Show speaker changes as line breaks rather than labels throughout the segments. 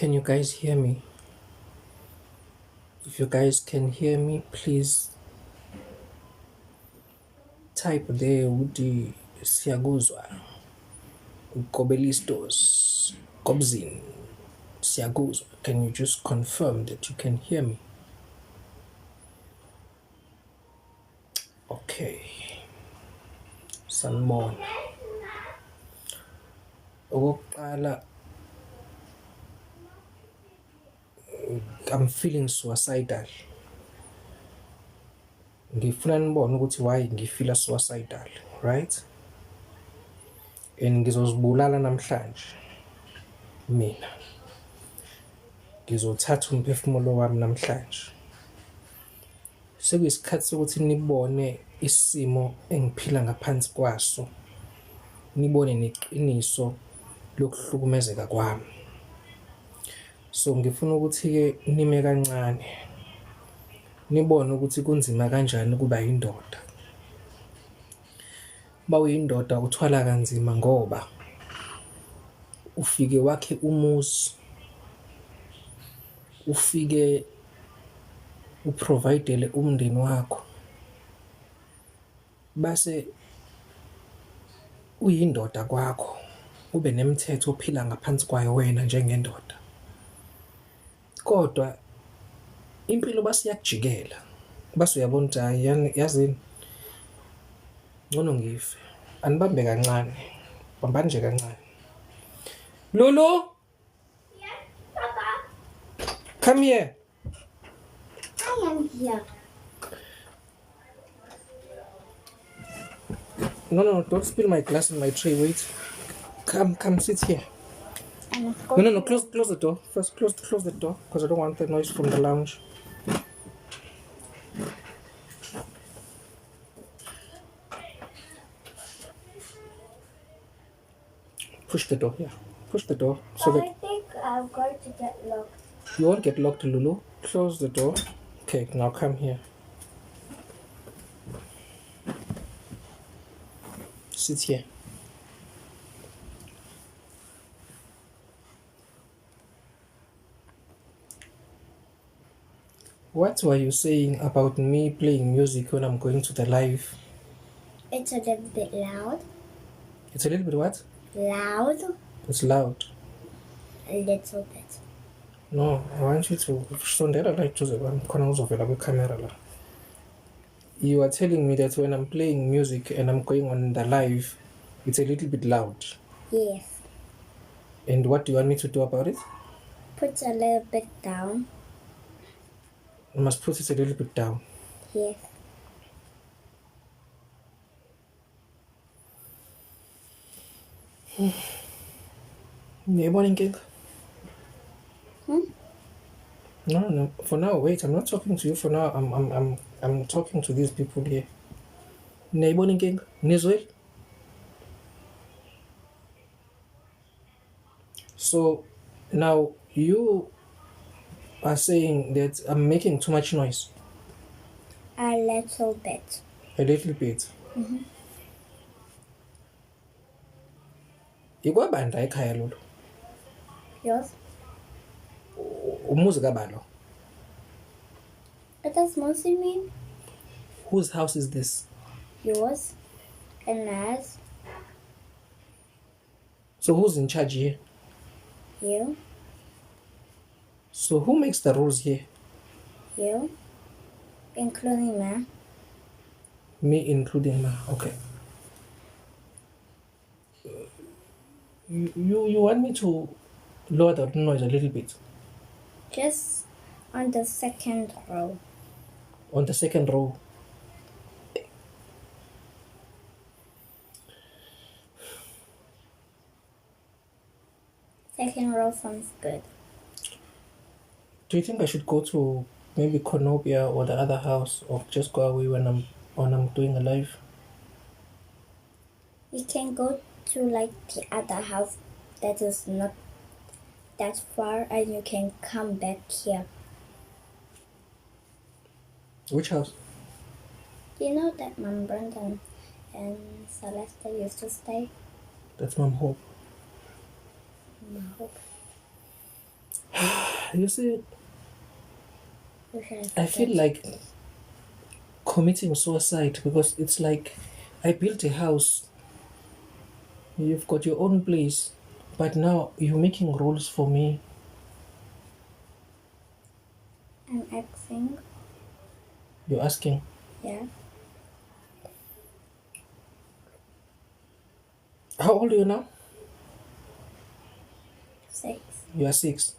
Can you guys hear me? If you guys can hear me, please type there ukuthi siyakuzwa. Kobelistos, Kobzin, siyakuzwa. Can you just confirm that you can hear me? Okay. Sanibona. Okokuqala, I'm feeling suicidal. Ngifuna nibone ukuthi why ngifeela suicidal, right? And ngizozibulala namhlanje. Mina ngizothatha umphefumulo wami namhlanje. Sekuyisikhathi sokuthi nibone isimo engiphila ngaphansi kwaso, nibone neqiniso lokuhlukumezeka kwami. So ngifuna ukuthi-ke nime kancane, nibone ukuthi kunzima kanjani ukuba yindoda. Uma uyindoda uthwala kanzima ngoba ufike wakhe umuzi, ufike uprovayidele umndeni wakho, base uyindoda kwakho, ube nemithetho ophila ngaphansi kwayo wena njengendoda. Kodwa impilo base iyakujikela, base uyabona ukuthi hhayi yazini, ngcono ngife. Anibambe kancane, bambani nje kancane. Lulu!
Yes, Papa.
Come here.
I am here.
No, no, don't spill my glass in my tray. Wait. Come, come, sit here. No, no, no, close the door. First, close the door, because I don't want the noise from the lounge. Push the door, yeah. Push the door. So that
I think I'm going to get locked.
You won't get locked, Lulu. Close the door. Okay, now come here. Sit here. What were you saying about me playing music when I'm going to the live?
It's a little bit loud.
It's a little bit what?
Loud.
It's loud.
A little bit.
No, I want you to sondela la eduze kwami khona uzovela kwi-camera la. You are telling me that when I'm playing music and I'm going on the live, it's a little bit loud.
Yes.
And what do you want me to do about it?
Put a little bit down.
I must put it a little bit down.
Yes.
Niyayibona inkinga?
Hmm?
No, no. For now, wait. I'm not talking to you for now. I'm talking to these people here. Niyayibona inkinga? Nizwile? So now you are saying that I'm making too much noise.
A little bit.
A little bit. Ikwabani la ekhaya lolu?
Yours?
Umuzi kabani lo?
What does Mosi mean?
Whose house is this?
Yours and Naz.
So who's in charge here?
You.
So who makes the rules here?
You. Including Ma.
Me including Ma. Okay. You want me to lower the noise a little bit?
Just on the second row.
On the second row.
Second row sounds good.
Do you think I should go to maybe Cornubia or the other house, or just go away when I'm doing a live?
You can go to the other house that is not that far, and you can come back here.
Which house?
You know that Mom Brandon and Celeste used to stay?
That's Mom Hope.
Mom Hope.
You see,
Or should
I feel
forget?
like committing suicide because it's like I built a house. You've got your own place, but now you're making rules for me.
I'm asking.
You're asking,
Yeah.
how old are you now?
6.
You are 6.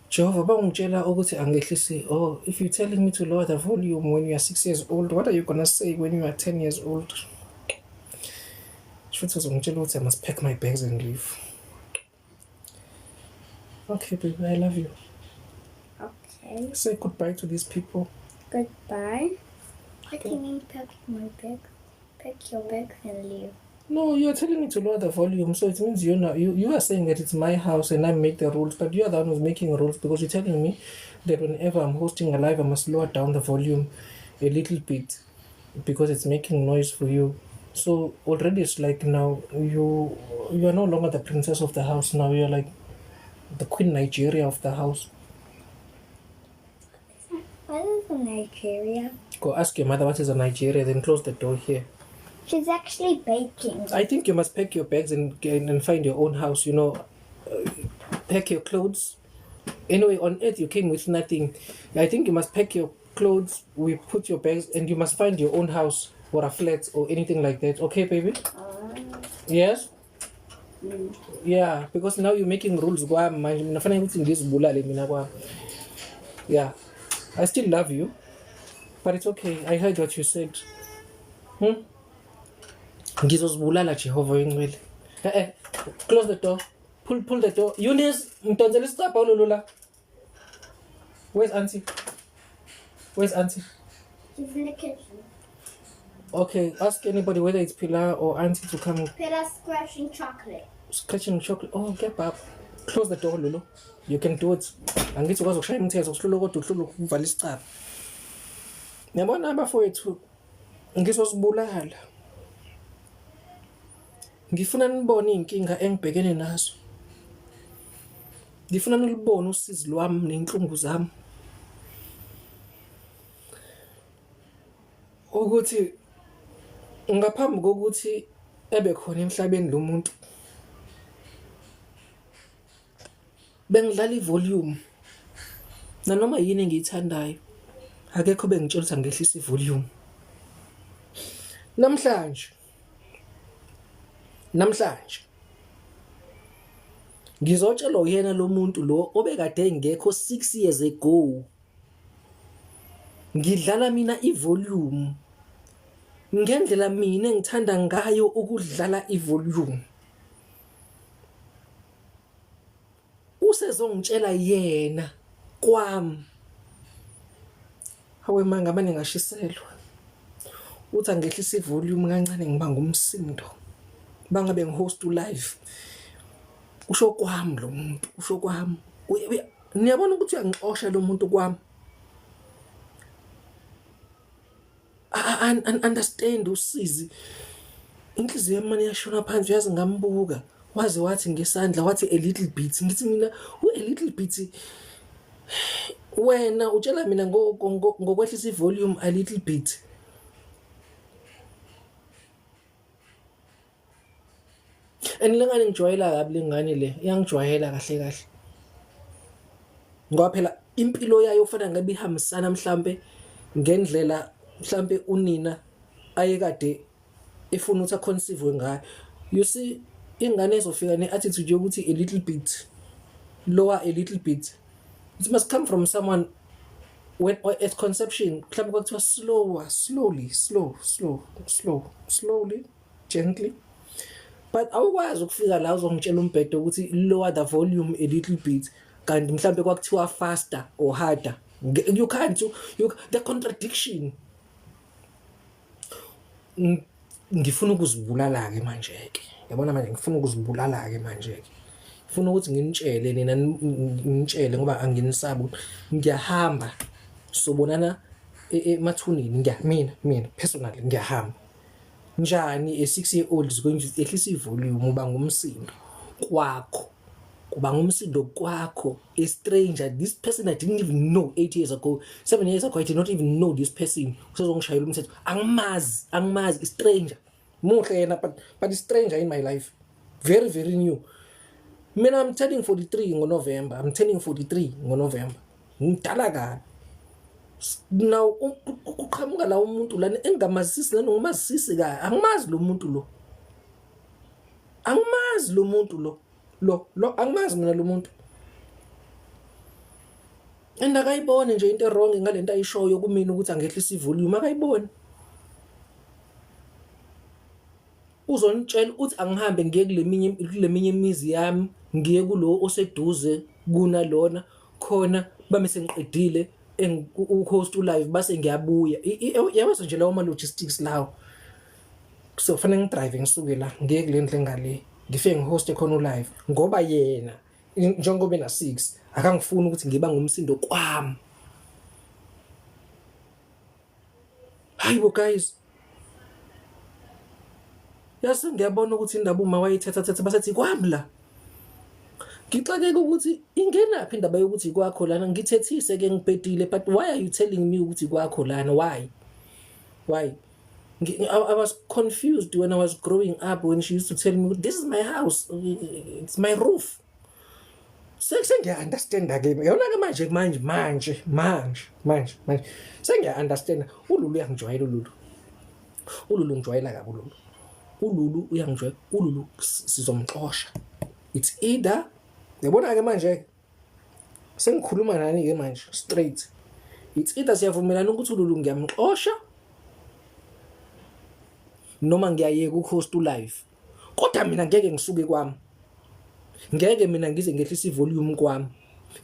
Jehova, bangitshela ukuthi angehlisi. Oh, if you're telling me to lower the volume when you are 6 years old, what are you gonna say when you are 10 years old? Shuthi uzongitshela ukuthi I must pack my bags and leave. Okay, baby, I love you.
Okay.
Say goodbye to these people.
Goodbye. What do you mean pack my bag? Pack your bags and leave.
No, you are telling me to lower the volume, so it means you're not, you are saying that it's my house and I make the rules, but you are the one who's making rules because you're telling me that whenever I'm hosting a live, I must lower down the volume a little bit because it's making noise for you. So already it's like now you are no longer the princess of the house. Now you're like the Queen Nigeria of the house.
What is a Nigeria?
Go ask your mother what is a Nigeria, then close the door here.
She's actually baking.
I think you must pack your bags and find your own house, you know. Pack your clothes. Anyway, on earth you came with nothing. I think you must pack your clothes, we put your bags, and you must find your own house or a flat or anything like that. Okay, baby? Yes? Yeah, because now you're making rules. Yeah. I still love you, but it's okay. I heard what you said. Ngizozibulala Jehova oyingcwele. Close the door. Pull the door. Eunice, mdonsele isicabha ululu la. Where's auntie? Where's auntie?
She's in the kitchen.
Okay, ask anybody whether it's Pilar or auntie to come.
Pilar's scratching chocolate.
Scratching chocolate. Oh, get up. Close the door, Lulu. You can do it. Angithi ukwazi ukushaya imithetho kuhlula kodwa uhlula ukuvala isicabha. Ngiyabona abafowethu ngizozibulala. Ngifuna nibone inkinga engibhekene nazo. Ngifuna nilibone usizi lwami nenhlungu zami. Ukuthi ngaphambi kokuthi ebe khona emhlabeni lo muntu, bengidlala ivolume nanoma yini engiyithandayo, akekho bengitshela ukuthi angehlise ivolume. Namhlanje ngizotshelwa uyena lo muntu lo obekade engekho 6 years ago. Ngidlala mina ivolume ngendlela mina engithanda ngayo ukudlala ivolume. Usezongitshela yena kwami. Hawe manga manje ngashiselwa. Uthi angehlisa ivolume kancane ngibanga umsindo. Bangabe ngihost live. Usho kwami lo muntu, usho kwami. Niyabona ukuthi uyangixosha lo muntu kwami. I understand usizi. Inhliziyo yami manje yashona phansi, uyazi ngambuka. Waze wathi ngesandla wathi a little bit. Ngithi mina u a little bit. Wena utshela mina ngokwehlisa ivolume a little bit. And lengane ngijwayela kabi lengane le, iyangijwayela kahle kahle. Ngoba phela impilo yayo ufana ngabe ihambisana mhlambe ngendlela mhlambe unina ayekade efuna ukuthi aconceive ngayo. You see, ingane ezofika ne-attitude yokuthi a little bit, lower a little bit. It must come from someone when at conception mhlambe kwakuthiwa slower, slowly, slow, slow, slow, slowly, gently. But awukwazi ukufika la uzongitshela umbhedo ukuthi lower the volume a little bit kanti mhlambe kwakuthiwa faster or harder. You can't, the contradiction. Ngifuna ukuzibulala ke manje ke. Yabona manje ngifuna ukuzibulala ke manje ke. Ngifuna ukuthi nginitshele nina, nginitshele ngoba anginisabi. Ngiyahamba. Sobonana emathuneni. Mina personally ngiyahamba. Njani a 6-year-old is going to ehlisa ivolume uba ngumsindo kwakho. Ubanga umsindo kwakho, a stranger, this person I didn't even know 8 years ago, 7 years ago, I did not even know this person. Usezongishayela umthetho, angimazi, angimazi, stranger. Muhle yena, but a stranger in my life, very very new. Mina I'm turning 43 ngoNovember, I'm turning 43 ngoNovember, ngidala kabi. Now kuqhamuka la umuntu lana engingamazisisi lana, ngumazisisi ka, angimazi lo muntu lo, angimazi lo muntu lo, lo lo angimazi mina lo muntu. And akayiboni nje into wrong ngalento ayishoyo kumina ukuthi angehlisa ivolume, akayiboni. Uzonitshela uthi angihambe ngiye kuleminye kuleminye imizi yami, ngiye kulo oseduze kunalona khona, bame sengiqedile uhost ulive base ngiyabuya. Yabazo nje lawo ma logistics lawo. So fanele ngidrive ngisuke la ngiye kule ndlu engale, ngifike ngihoste khona ulive, ngoba yena njengoba ena 6 akangifuni ukuthi ngiba ngumsindo kwami. Hayibo guys, yase ngiyabona ukuthi indaba uma wayithatha thatha basethi kwami la. Ngixakeke ukuthi ingenaphi indaba yokuthi kwakho lana, ngithethise ke ngibhedile, but why are you telling me ukuthi kwakho lana? Why, why? I was confused when I was growing up, when she used to tell me this is my house, it's my roof. Sengiya-understanda ke yona ke manje manje manje manje manje manje sengiya-understanda. Ululu uyangijwayela, ululu, ululu ngijwayela kabi, ululu, ululu uyangijwayela, ululu sizomxosha. It's either, yabona ke manje sengikhuluma nani ke manje straight, it's either siyavumelana ukuthi ululu ngiyamxosha noma ngiyayeka uhost ulive, kodwa mina ngeke ngisuke kwami, ngeke mina ngize ngehlisa ivolume kwami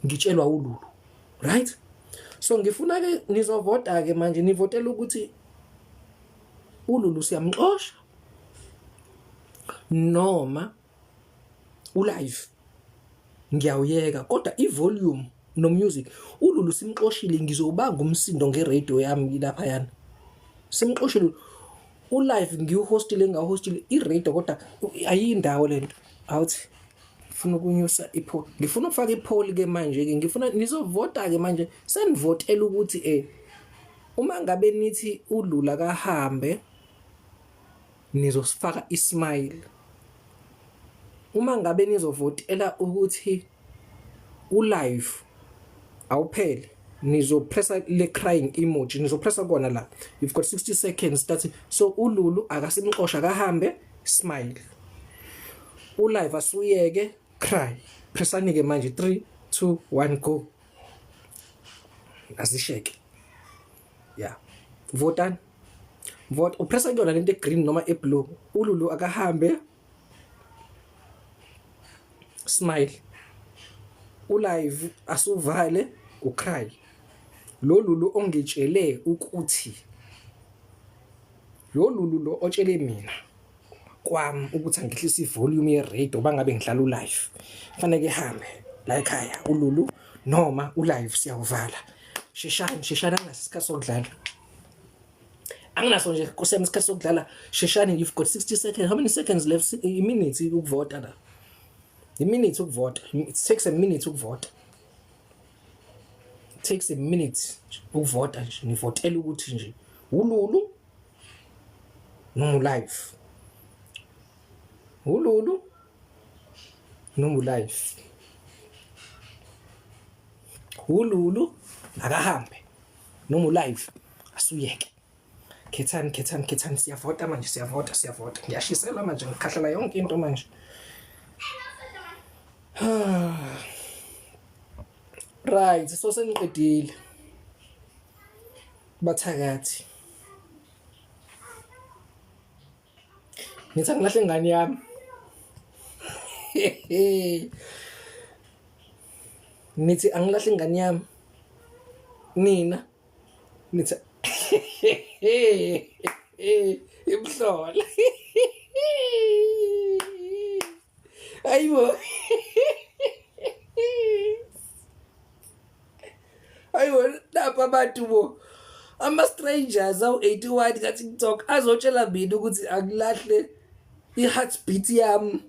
ngitshelwa ululu, right? So ngifuna ke nizovota ke manje, nivotela ukuthi ululu siyamxosha noma ulive ngiyawuyeka, kodwa ivolume no music ululu simxoshile, ngizobanga umsindo ngeradio yami lapha yana. Simxoshile ulive, ngiwuhostile, ngawuhostile iradio, kodwa ayindawo lento. Awuthi ngifuna ukunyusa ipoll, ngifuna ukufaka ipoll ke manje ke, ngifuna nizovota ke manje, senivotela ukuthi uma ngabe nithi ulula kahambe nizosifaka ismile, uma ngabe nizovotela ukuthi ulive awuphele nizopressa le crying emoji, nizopressa kona la. You've got 60 seconds start. So ululu akasimxosha akahambe, smile, ulive asuyeke, cry. Pressani ke manje, 3 2 1 go, azisheke. Yeah, votani, vote, upressa kuyona lento egreen noma eblue. Ululu akahambe, smile, ulive asuvale, ucry. Lo lulu ongitshele ukuthi lo lulu lo otshele mina kwami ukuthi angihlise ivolume ye-radio bangabe ngidlala ulive, fanele ihambe la ekhaya ululu noma ulive siyawuvala. Sheshani, sheshani, anginaso isikhathi sokudlala, anginaso nje kusema isikhathi sokudlala. Sheshani, you've got 60 seconds. How many seconds left? Iminutes ukuvota la, iminute ukuvota. It takes a minute ukuvota, it takes a minute ukuvota nje, nivotela ukuthi nje ululu noma ulive, ululu noma ulive, ululu akahambe noma ulive asuyeke. Khethani, khethani, khethani, siyavota manje, siyavota, siyavota. Ngiyashisela manje, ngikhahlela yonke into manje. Right, so sengiqedile bathakathi, ngithi angilahle ingane yami, nithi angilahle ingane yami nina, nithi imhlola. Ayibo, ayibo, lapha abantu bo, ama-strangers awu-81 ka-TikTok azotshela mina ukuthi angilahle i-heartbeat yami.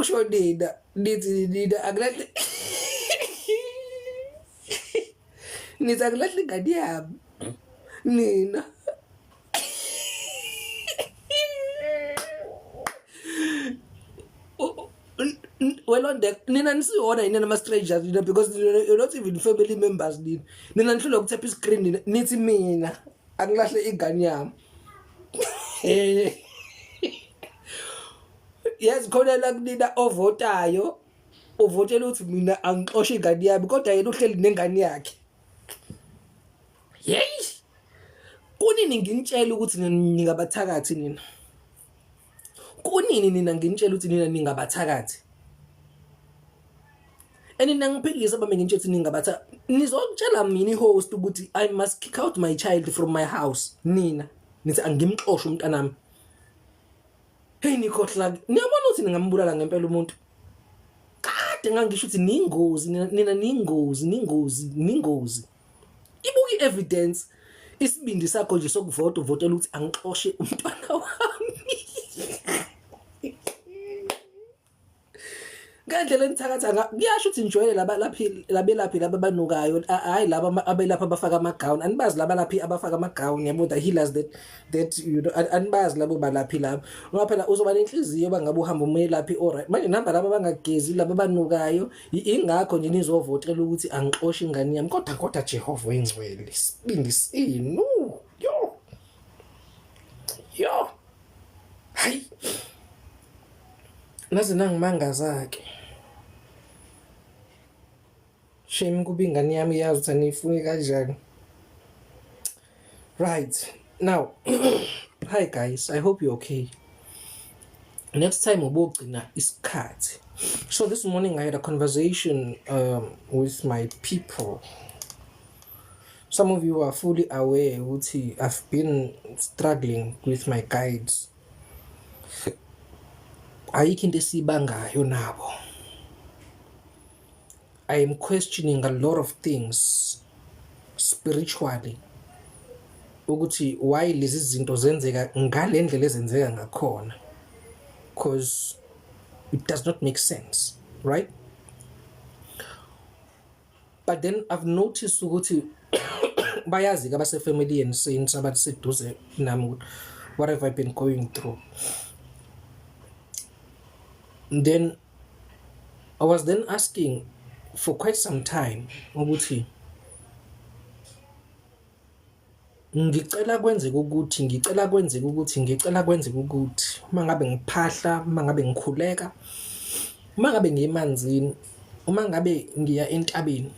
Kusho nina nithi nina akulahle nithi akulahle ingane yami nina. Welonde nina nisiwona yini nama strangers nina, because you're not even family members nina. Nina nihlulwa ukuthapha iscreen nina, nithi mina angilahle ingane yami. Yes, khona la kunina ovotayo, uvotela ukuthi mina angixoshe ingane yami, kodwa yena uhleli nengane yakhe. Yeyi, kunini nginitshela ukuthi ningabathakathi nina? Kunini nina nginitshela ukuthi nina ningabathakathi? And ninangiphikisa bame ngintshela ukuthi ningabatha, nizokutshela mina i-host ukuthi I must kick out my child from my house. Nina nithi angimxoshe umntanami. Hey, nikhohlake. Niyabona ukuthi ningambulala ngempela umuntu. Kade ngangisho ukuthi ningozi nina, ningozi, ningozi, ningozi. Ibuka i-evidence, isibindi sakho nje sokuvota, uvotela ukuthi angixoshe umntwana wami. Ngendlela enithakatha nga kuyasho ukuthi nijwayele laba laphi labelaphi laba abanukayo, hayi laba abelaphi abafaka ama-gown. Anibazi laba laphi abafaka ama-gown, yabo, the healers that you know, anibazi labo balaphi labo, ngoba phela uzoba nenhliziyo bangabe uhamba umelaphi alright. Manje nihamba laba abangagezi, laba abanukayo, ingakho nje nizovotela ukuthi angixoshe ingane yami. Kodwa Jehova oyingcwele, isibindi senu, yo yo, hayi naze nangimangaza-ke. Shame kuba ingane yami iyazi ukuthi aniyifuni kanjani. Right now, hi guys, I hope you're okay. Next time ubogcina isikhathi. So this morning I had a conversation with my people. Some of you are fully aware ukuthi I've been struggling with my guides. Ayikho into esibangayo nabo. I am questioning a lot of things spiritually, ukuthi why lezi zinto zenzeka ngale ndlela ezenzeka ngakhona, because it does not make sense, right? But then I've noticed ukuthi bayazi ke abase-family and saints abaseduze nami ukuthi what have I been going through. Then I was then asking for quite some time ukuthi ngicela kwenzeke ukuthi, ngicela kwenzeke ukuthi, ngicela kwenzeke ukuthi uma ngabe ngiphahla, uma ngabe ngikhuleka, uma ngabe ngiye emanzini, uma ngabe ngiya entabeni,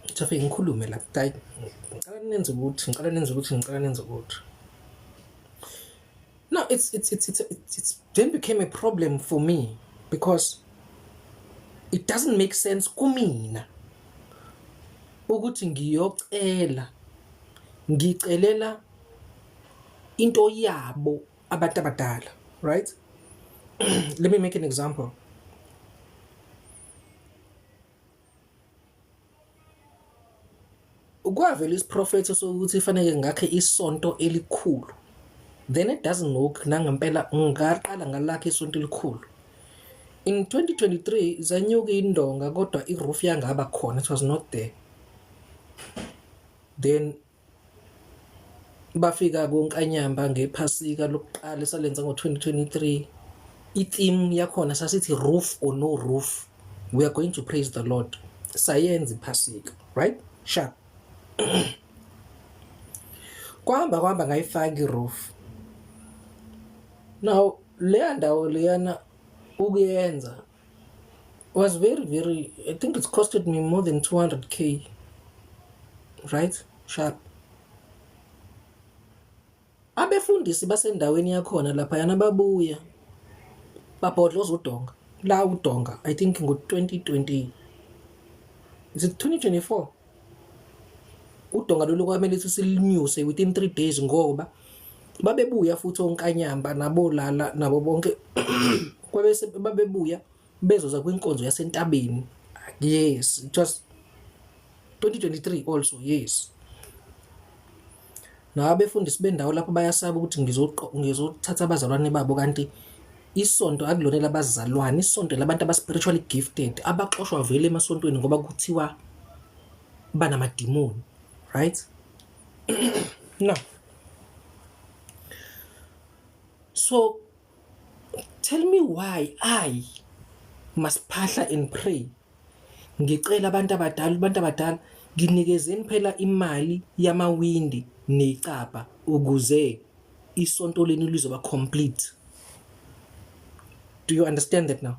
ngifike ngikhulume la, hayi ngicela nenze ukuthi, ngicela nenze ukuthi, ngicela nenze ukuthi. No, it's then became a problem for me because it doesn't make sense kumina ukuthi ngiyocela, ngicelela into yabo abantu abadala, right? Let me make an example. Kwavela isiprofetho sokuthi fanele ngakhe isonto elikhulu, then it doesn't work. Nangempela ngaqala ngalakha isonto elikhulu in 2023, zanyuka indonga kodwa i-roof yangaba khona, it was not there. Then bafika konkanyamba ngephasika lokuqala esalenza ngo-2023, i-theme yakhona sasithi roof or no roof, we are going to praise the Lord. Sayenza iphasika, right? Sharp. Kwahamba kwahamba ngayifaka i-roof. Now leya ndawo leyana ukuyenza was very very, I think it costed me more than 200K, right? Sharp. Abefundisi basendaweni yakhona laphayana babuya babhodloza udonga la, udonga I think ngo-2020, is it 2024? Udonga lolu kwamele ukuthi silinyuse within 3 days ngoba babebuya futhi onkanyamba nabo lala nabo bonke kwabese babebuya bezoza kwinkonzo yasentabeni. Yes, it was 2023 also, yes. Nabefundisi bendawo lapho bayasaba ukuthi ngizothatha abazalwane babo, kanti Isonto akulona elabazalwane, isonto labantu aba-spiritually gifted abaxoshwa vele emasontweni ngoba kuthiwa banamadimoni, right? Now, so tell me why I must phahla and pray. Ngicela abantu abadala, abantu abadala nginikezeni phela imali yamawindi necabha ukuze isonto lenu lizoba complete. Do you understand that now?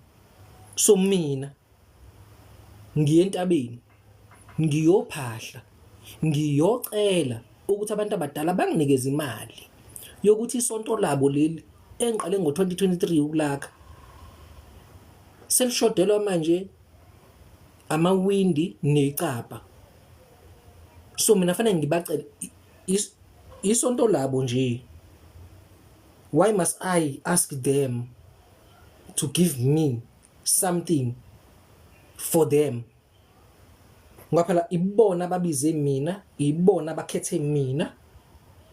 So mina ngiye entabeni ngiyophahla ngiyocela ukuthi abantu abadala banginikeze imali yokuthi isonto labo leli engiqale ngo-2023 ukulakha selishodelwa manje amawindi necabha. So mina fanele ngibacele isonto labo nje. Why must I ask them to give me something for them? Ngoba phela ibona ababize mina, ibona abakhethe mina,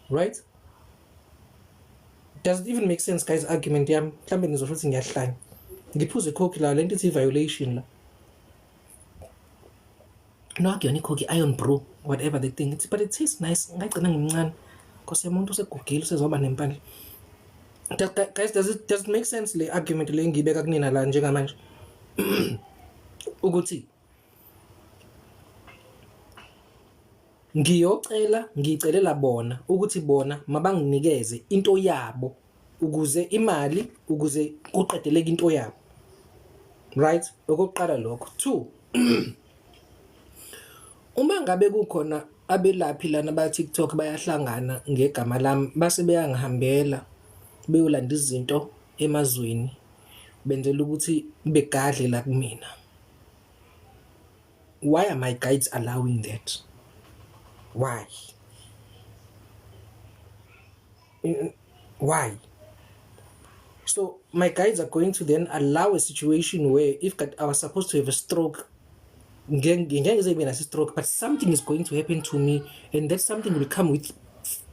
right? Does it even make sense guys argument yami? Mhlambe nizosho ukuthi ngiyahlanya. Ngiphuze coke la, lento ithi violation la. No, akuyona icoke, iron brew, whatever the thing. It's, but it tastes nice. Ngagcina ngimncane. Nkosi umuntu usegugile usezoba nempandla. Guys, does it make sense le argument le ngibeka kunina la njengamanje? Ukuthi ngiyocela ngicelela bona ukuthi bona mabanginikeze into yabo ukuze imali ukuze kuqedeleke into yabo, right? Okokuqala lokho. Two, uma ngabe kukhona abelaphi lana ba TikTok bayahlangana ngegama lami base beyangihambela beyolanda izinto emazweni benzela ukuthi begadle la kumina, why are my guides allowing that? Why? Why? So my guides are going to then allow a situation where if I was supposed to have a stroke, ngeke ngize ngibe naso stroke, but something is going to happen to me and that something will come with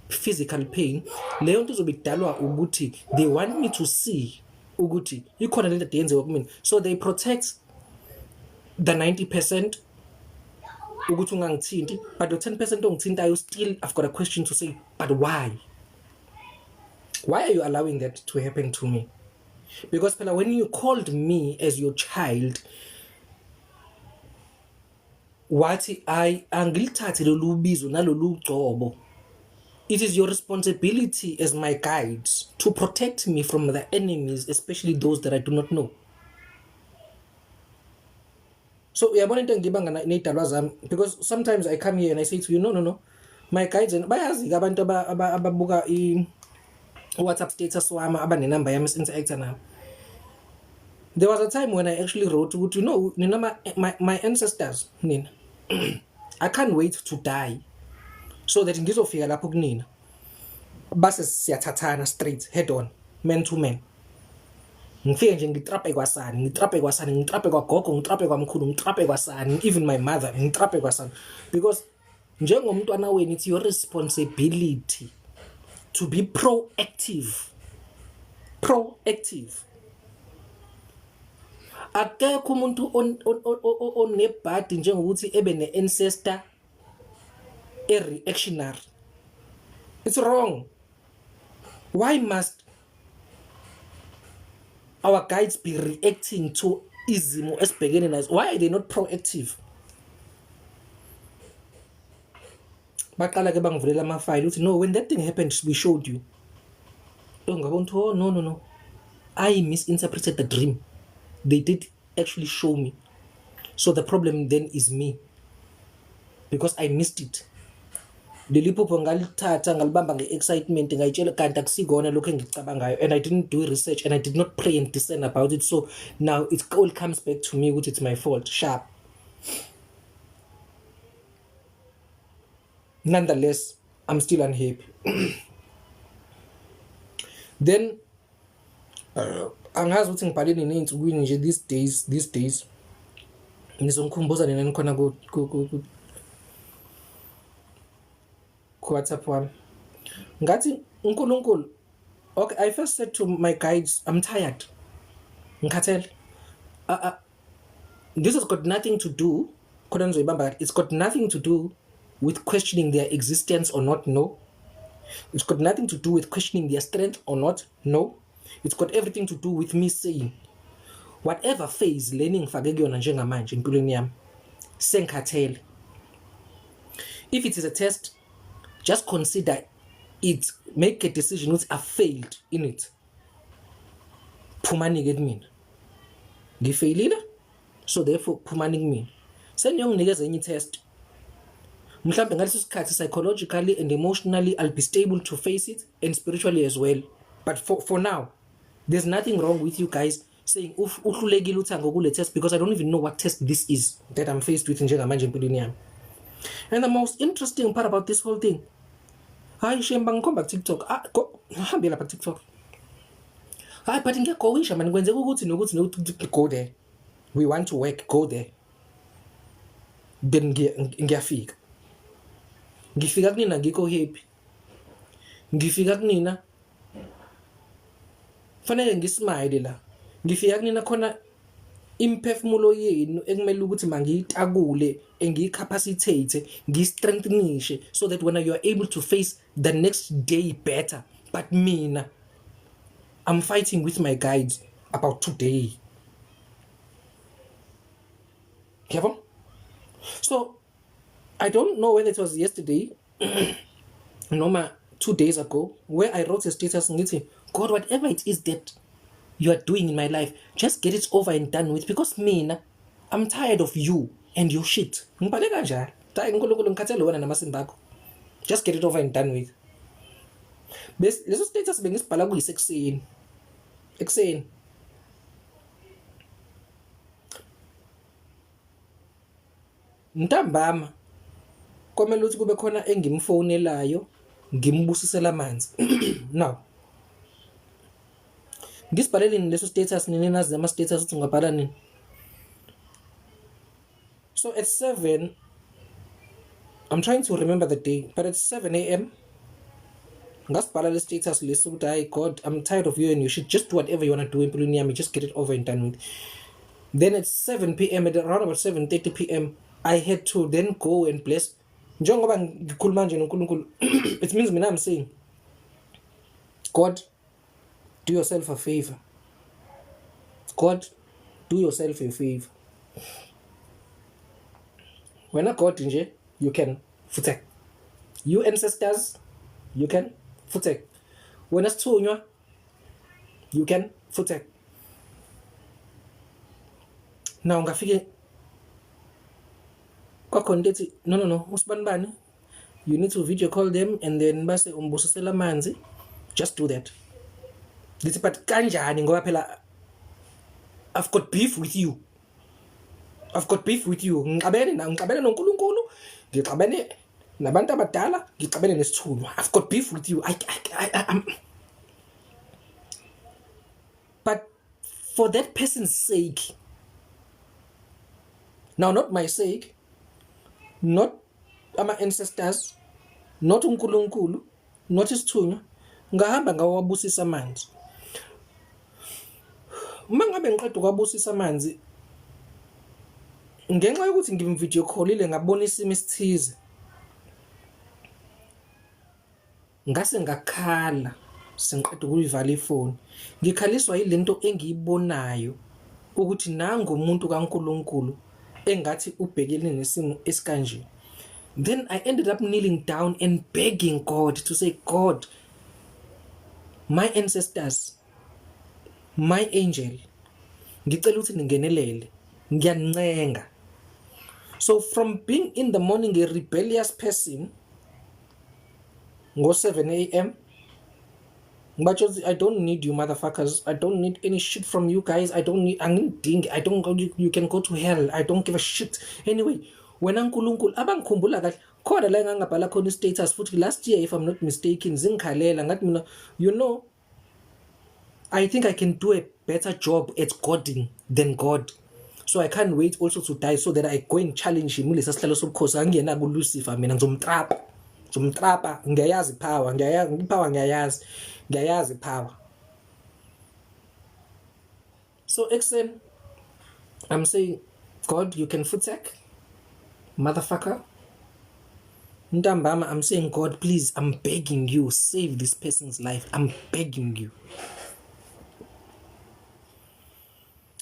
physical pain. Leyo nto izobe idalwa ukuthi they want me to see ukuthi ikhona lento ade yenziwa kumina. So they protect the 90% ukuthi ungangithinti, but the 10% ongithintayo, still I've got a question to say, but why? Why are you allowing that to happen to me? Because phela when you called me as your child, wathi I angilithathe lolu bizo nalolu gcobo. It is your responsibility as my guides to protect me from the enemies, especially those that I do not know. So uyabona into engibanga nezidalwa zami, because sometimes I come here and I say to you, no, no, no, my guides, and bayazi ke abantu ababuka i WhatsApp status wami, abanenamba yami, interact nabo. There was a time when I actually wrote ukuthi, nina my ancestors, nina, I can't wait to die so that ngizofika lapho kunina base siyathathana straight head on, man to man. Ngifike nje ngitrape kwasani, ngitrape kwasani, ngitrape kwagogo, ngitrape kwamkhulu, ngitrape kwasani, even my mother ngitrape kwasani, because njengomntwana wenu it's your responsibility to be proactive, proactive. Akekho umuntu onebhadi njengokuthi ebe ne-ancestor e-reactionary. It's wrong. Why must our guides be reacting to izimo esibhekene nazo? Why are they not proactive? Baqala ke bangivulela amafayili uthi, no, when that thing happened we showed you. Oh, ngabona ukuthi, oh, no, no, no, I misinterpreted the dream. They did actually show me. So the problem then is me, because I missed it. Leli phupho ngalithatha ngalibamba nge-excitement, ngayitshela kanti akusikona lokho engikucabangayo, and I didn't do research and I did not pray and discern about it. So now it all comes back to me ukuthi it's my fault. Sharp. Nonetheless, I'm still unhappy. Then angazi ukuthi ngibhale nini ey'nsukwini nje these days ngizongikhumbuza nina nikhona ku WhatsApp wami. Ngathi uNkulunkulu, okay, I first said to my guides, I'm tired. Ngikhathele. This has got nothing to do, khona nizoyibamba kahle, it's got nothing to do with questioning their existence or not, no. It's got nothing to do with questioning their strength or not, no. It's got everything to do with me saying, whatever phase le ningifake kuyona njengamanje empilweni yami, sengikhathele. If it is a test, just consider it, make a decision ukuthi I failed in it. Phumani-ke kumina. Ngifeyilile, so therefore phumani kumina. Seniyonginikeza enye i-test. Mhlambe ngaleso sikhathi psychologically and emotionally I'll be stable to face it, and spiritually as well. But for now, there's nothing wrong with you guys saying uhlulekile uThango kule test, because I don't even know what test this is that I'm faced with njengamanje empilweni yami. And the most interesting part about this whole thing, hayi shame, bangikhomba ku-TikTok. Ah, go hambe lapha ku-TikTok. Hayi, but ngiyagowisha mani, kwenzeka ukuthi nokuthi nokuthi, go there. We want to work, go there. Then ngiyafika. Ngifika kunina ngikho happy. Ngifika kunina fanele ngismile la. Ngifika kunina khona imphefumulo yenu ekumele ukuthi mangiyitakule, engiyicapacitate, ngiyistrengthenishe, so that when you are able to face the next day better. But mina, I'm fighting with my guides about today. Yabo? So I don't know whether it was yesterday noma 2 days ago where I wrote a status ngithi, God, whatever it is that you are doing in my life, just get it over and done with, because mina, I'm tired of you and your shit. Ngibhale kanjalo. Hayi uNkulunkulu, ngikhathele wena namasimba akho. Just get it over and done with. Leso status bengisibhala kuyisekuseni. Ekuseni. Ntambama kwamele ukuthi kube khona engimfonelayo ngimbusisela amanzi. Now ngisibhaleleni leso status, nini nazi ama status ukuthi ngabhala nini. So at 7, I'm trying to remember the day, but at 7 a.m. ngasibhala le status lesi ukuthi hayi God, I'm tired of you and you should just do whatever you want to do empilweni yami, just get it over and done with. Then at 7 p.m., at around about 7:30 p.m., I had to then go and bless. Njengoba ngikhuluma nje noNkulunkulu, it means mina I'm saying, God, do yourself a favor. God, do yourself a favor. Wena God nje, you can futhi. You ancestors, you can futhi. Wena sithunywa, you can futhi. Now ngafike kwakhona into ethi no, no, no, usibanibani, you need to video call them and then base umbusisela amanzi, just do that. Ngithi but kanjani, ngoba phela I've got beef with you, I've got beef with you. Ngixabene na, ngixabene noNkulunkulu, ngixabene nabantu abadala, ngixabene nesithunywa. I've got beef with you. I, I'm but for that person's sake now, not my sake, not ama ancestors, not uNkulunkulu, not isithunywa, ngahamba ngawabusisa amanzi. Uma ngabe ngiqeda ukwabusisa amanzi, ngenxa yokuthi ngimvideo callile ngabona isimo esithize, ngase ngakhala sengiqeda ukuyivala ifoni, ngikhaliswa yilento engiyibonayo ukuthi nangu umuntu kaNkulunkulu engathi ubhekene nesimo esikanje. Then I ended up kneeling down and begging God to say, God, my ancestors, my angel, ngicela ukuthi ningenelele, ngiyancenga. So from being in the morning a rebellious person ngo 7 a.m., ngibatsho ukuthi I don't need you motherfuckers, I don't need any shit from you guys, I don't need, angidingi, I don't, you can go to hell, I don't give a shit anyway. Wena uNkulunkulu, abangikhumbula kahle khona la engangabhala khona i-status futhi last year, if I'm not mistaken, zingikhalela ngathi mina, you know, I think I can do a better job at godding than God. So I can't wait also to die so that I go and challenge him kulesa sihlalo sobukhosi. Angiyena kuLucifer mina, ngizomtrapa. Ngizomtrapa, ngiyayazi power, ngiyayazi power, ngiyayazi. Ngiyayazi power. So ekuseni I'm saying, God, you can futsek, motherfucker. Ntambama, I'm saying, God, please, I'm begging you, save this person's life. I'm begging you.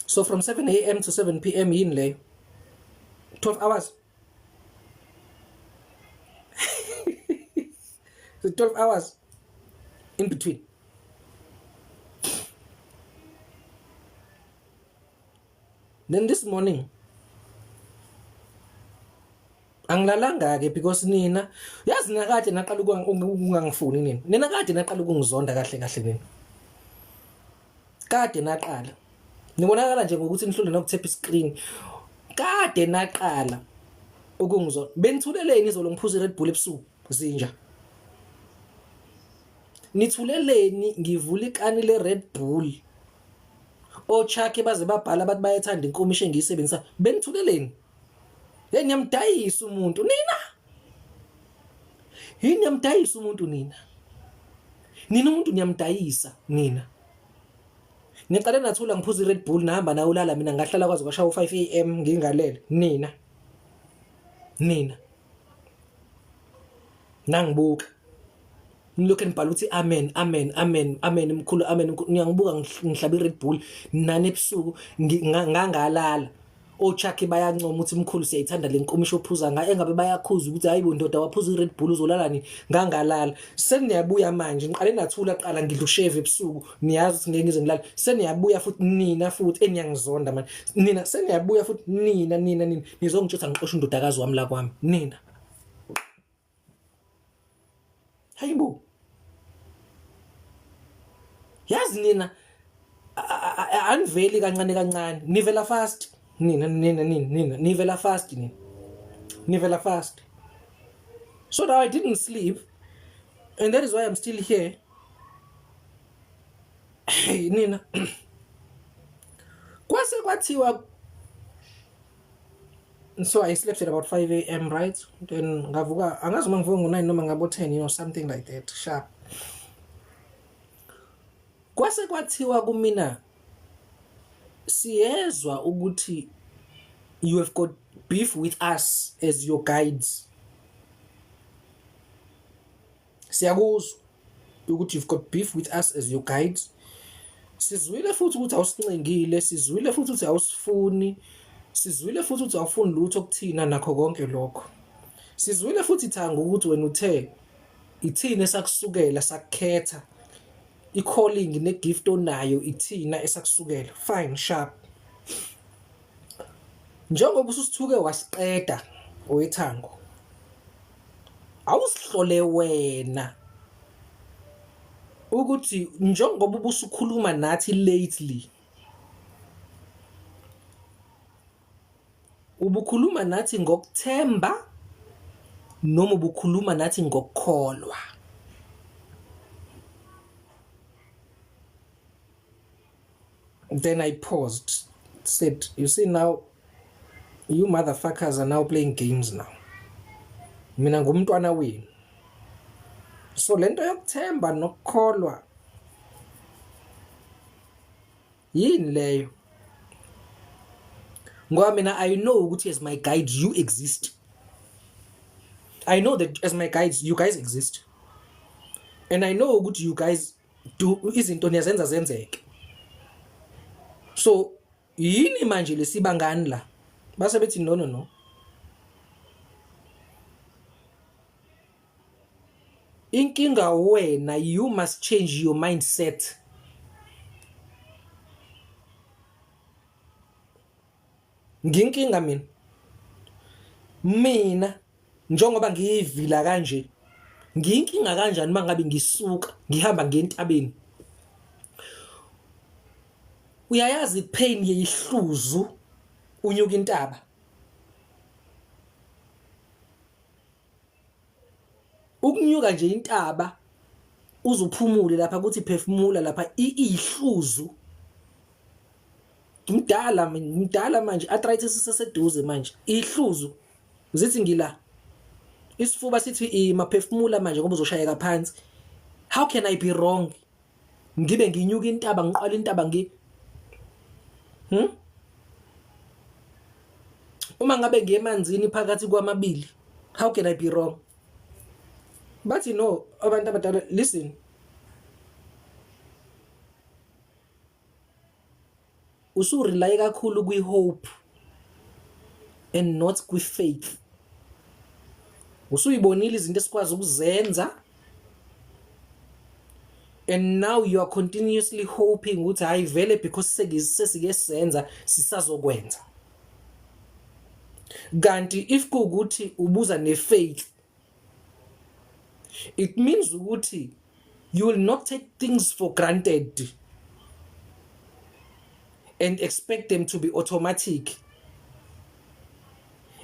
So from 7 a.m. to 7 p.m. yini leyo? 12 hours. So 12 hours in between. Then this morning angilalanga ke because nina yazi nina kade naqala ukungangifuni nina. Nina kade naqala ukungizonda kahle kahle nina. Kade naqala. Nibonakala nje ngokuthi nihlule nokuthepha iscreen. Kade naqala ukungizonda. Benithuleleni izolo ngiphuza iRed Bull ebusuku zinja. Nithuleleni ngivula ikani le Red Bull. Ochakhe baze babhala bathi bayethanda inkomishi engiyisebenzisa. Benithuleleni. Hey niyamdayisa umuntu nina. Yini niyamdayisa umuntu nina. Nina umuntu niyamdayisa nina. Ngiqale nathula ngiphuza iRed Bull nahamba nawulala mina ngahlala kwaze kwashaya u5 am ngingalele nina. Nina. Nangibuka. Nilokhu nibhala ukuthi amen amen amen amen mkhulu amen mkhulu ngiyangibuka ngihlaba iRed Bull nani ebusuku ngangalala. Ochakhi bayancoma ukuthi mkhulu siyayithanda le nkomishi ophuza ngayo engabe bayakhuza ukuthi hayi bo ndoda waphuza iRed Bull uzolala nini ngangalala. Seniyabuya manje ngiqale nathula qala ngidla ushevu ebusuku niyazi ukuthi ngeke ngize ngilale. Seniyabuya futhi nina futhi eniyangizonda manje. Nina seniyabuya futhi nina nina nina nizongitshela ngixosha undodakazi wami la kwami nina. Hayibo. Yazi nina aniveli kancane kancane nivela fast nina nina nina nina nivela fast nina nivela fast. So now I didn't sleep and that is why I'm still here. Hey nina kwase kwathiwa so I slept at about 5 a.m. right? Then ngavuka angazi uma ngivuka ngo-9 noma ngabo 10 you know something like that sharp. Kwase kwathiwa kumina siyezwa ukuthi you have got beef with us as your guides. Siyakuzwa ukuthi you've got beef with us as your guides. Sizwile futhi ukuthi awusincengile, sizwile futhi ukuthi awusifuni, sizwile futhi ukuthi awufuni lutho kuthina nakho konke lokho. Sizwile futhi thanga ukuthi wena uthe ithina esakusukela sakukhetha i-calling ne-gift onayo ithina esakusukela. Fine, sharp. Njengoba ususithuke wasiqeda owethango. Awusihlole wena ukuthi njengoba ubusukhuluma nathi lately ubukhuluma nathi ngokuthemba noma ubukhuluma nathi ngokukholwa. Then I paused, said, you see now, you motherfuckers are now playing games now. Mina ngumntwana wenu. So lento yokuthemba nokukholwa yini leyo? Ngoba mina I know ukuthi as my guides you exist. I know that as my guides you guys exist. And I know ukuthi you guys do izinto niyazenza zenzeke. So yini manje lesibangani la? Base bethi no no no. Inkinga wena you must change your mindset. Nginkinga mina. Mina njengoba ngiyivila kanje ngiyinkinga kanjani mangabe ngisuka ngihamba ngentabeni. Uyayazi pain yeyihluzu unyuka intaba. Ukunyuka nje intaba uzuphumule lapha kuthi phefumula lapha iyihluzu. Ngimdala mina, ngimdala manje arthritis iseseduze manje. Ihluzu zithi ngila. Isifuba sithi ima phefumula manje ngoba uzoshayeka phansi. How can I be wrong? Ngibe nginyuka intaba ngiqala intaba ngi. Uma ngabe ngiye emanzini phakathi kwamabili, how can I be wrong? Bathi no, abantu abadala, listen, usurely kakhulu kwi-hope and not kwi-faith. Usuyibonile izinto esikwazi ukuzenza and now you are continuously hoping ukuthi hayi vele, because sesike senza, sisazokwenza. Kanti if kuwukuthi ubuza ne-faith, it means ukuthi you will not take things for granted and expect them to be automatic.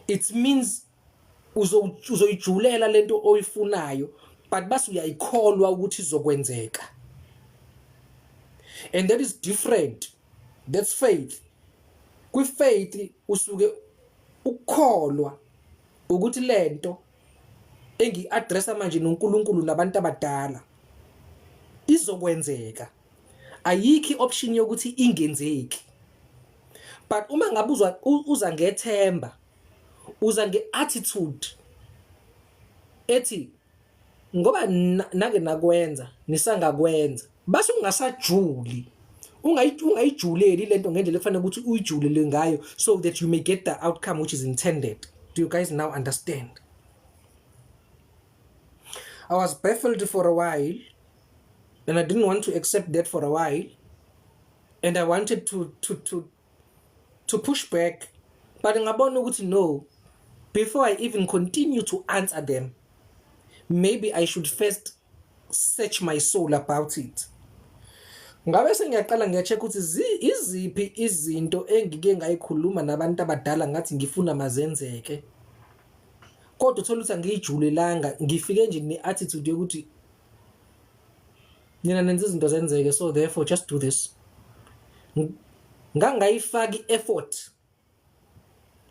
It means uzoyijulela lento oyifunayo, but base uyayikholwa ukuthi izokwenzeka, and that is different. That's faith. Kwi-faith usuke ukukholwa ukuthi lento engiyi-addressa manje noNkulunkulu nabantu abadala izokwenzeka, ayikho i-option yokuthi ingenzeki. But uma ngabe uzwa uza ngethemba, uza nge-attitude ethi ngoba nake nakwenza, nisangakwenza, base ungasajuli, ungayijuleli lento ngendlela efanele ukuthi uyijulele ngayo so that you may get the outcome which is intended. Do you guys now understand? I was baffled for a while and I didn't want to accept that for a while, and I wanted to push back, but ngabona ukuthi no, before I even continue to answer them, maybe I should first search my soul about it. Ngabe sengiyaqala ngiya-check ukuthi iziphi izinto engike ngayikhuluma nabantu abadala ngathi ngifuna mazenzeke, kodwa uthola ukuthi angiyijulelanga, ngifike nje ne-attitude yokuthi nina nenza izinto zenzeke, so therefore just do this. Ngangayifaki i-effort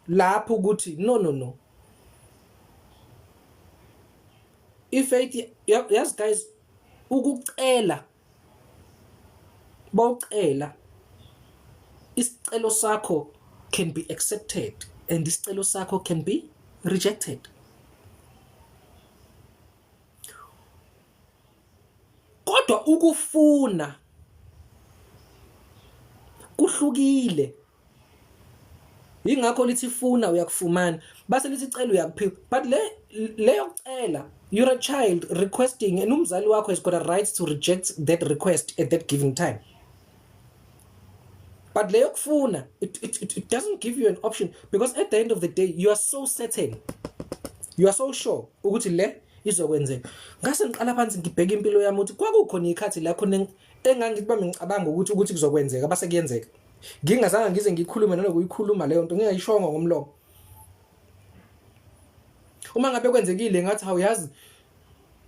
lapho ukuthi no, no, no, i-faith, yazi guys, ukucela, bawucela isicelo sakho can be accepted and isicelo sakho can be rejected. Kodwa ukufuna kuhlukile. Ingakho lithi funa uyakufumana, base lithi cela uyakuphiwa. But le leyo kucela, you're a child requesting, and umzali wakho has got a right to reject that request at that given time. But leyo kufuna, it doesn't give you an option, because at the end of the day you are so certain, you are so sure ukuthi le izokwenzeka. Ngase ngiqala phansi ngibheka impilo yami ukuthi kwakukhona ikhathi la khona engangithi bami ngicabanga ukuthi kuzokwenzeka, base kuyenzeka, ngingazange ngize ngikhulume nanokuyikhuluma leyo nto, ngingayishongo ngomlomo. Uma ngabe kwenzekile ngathi awuyazi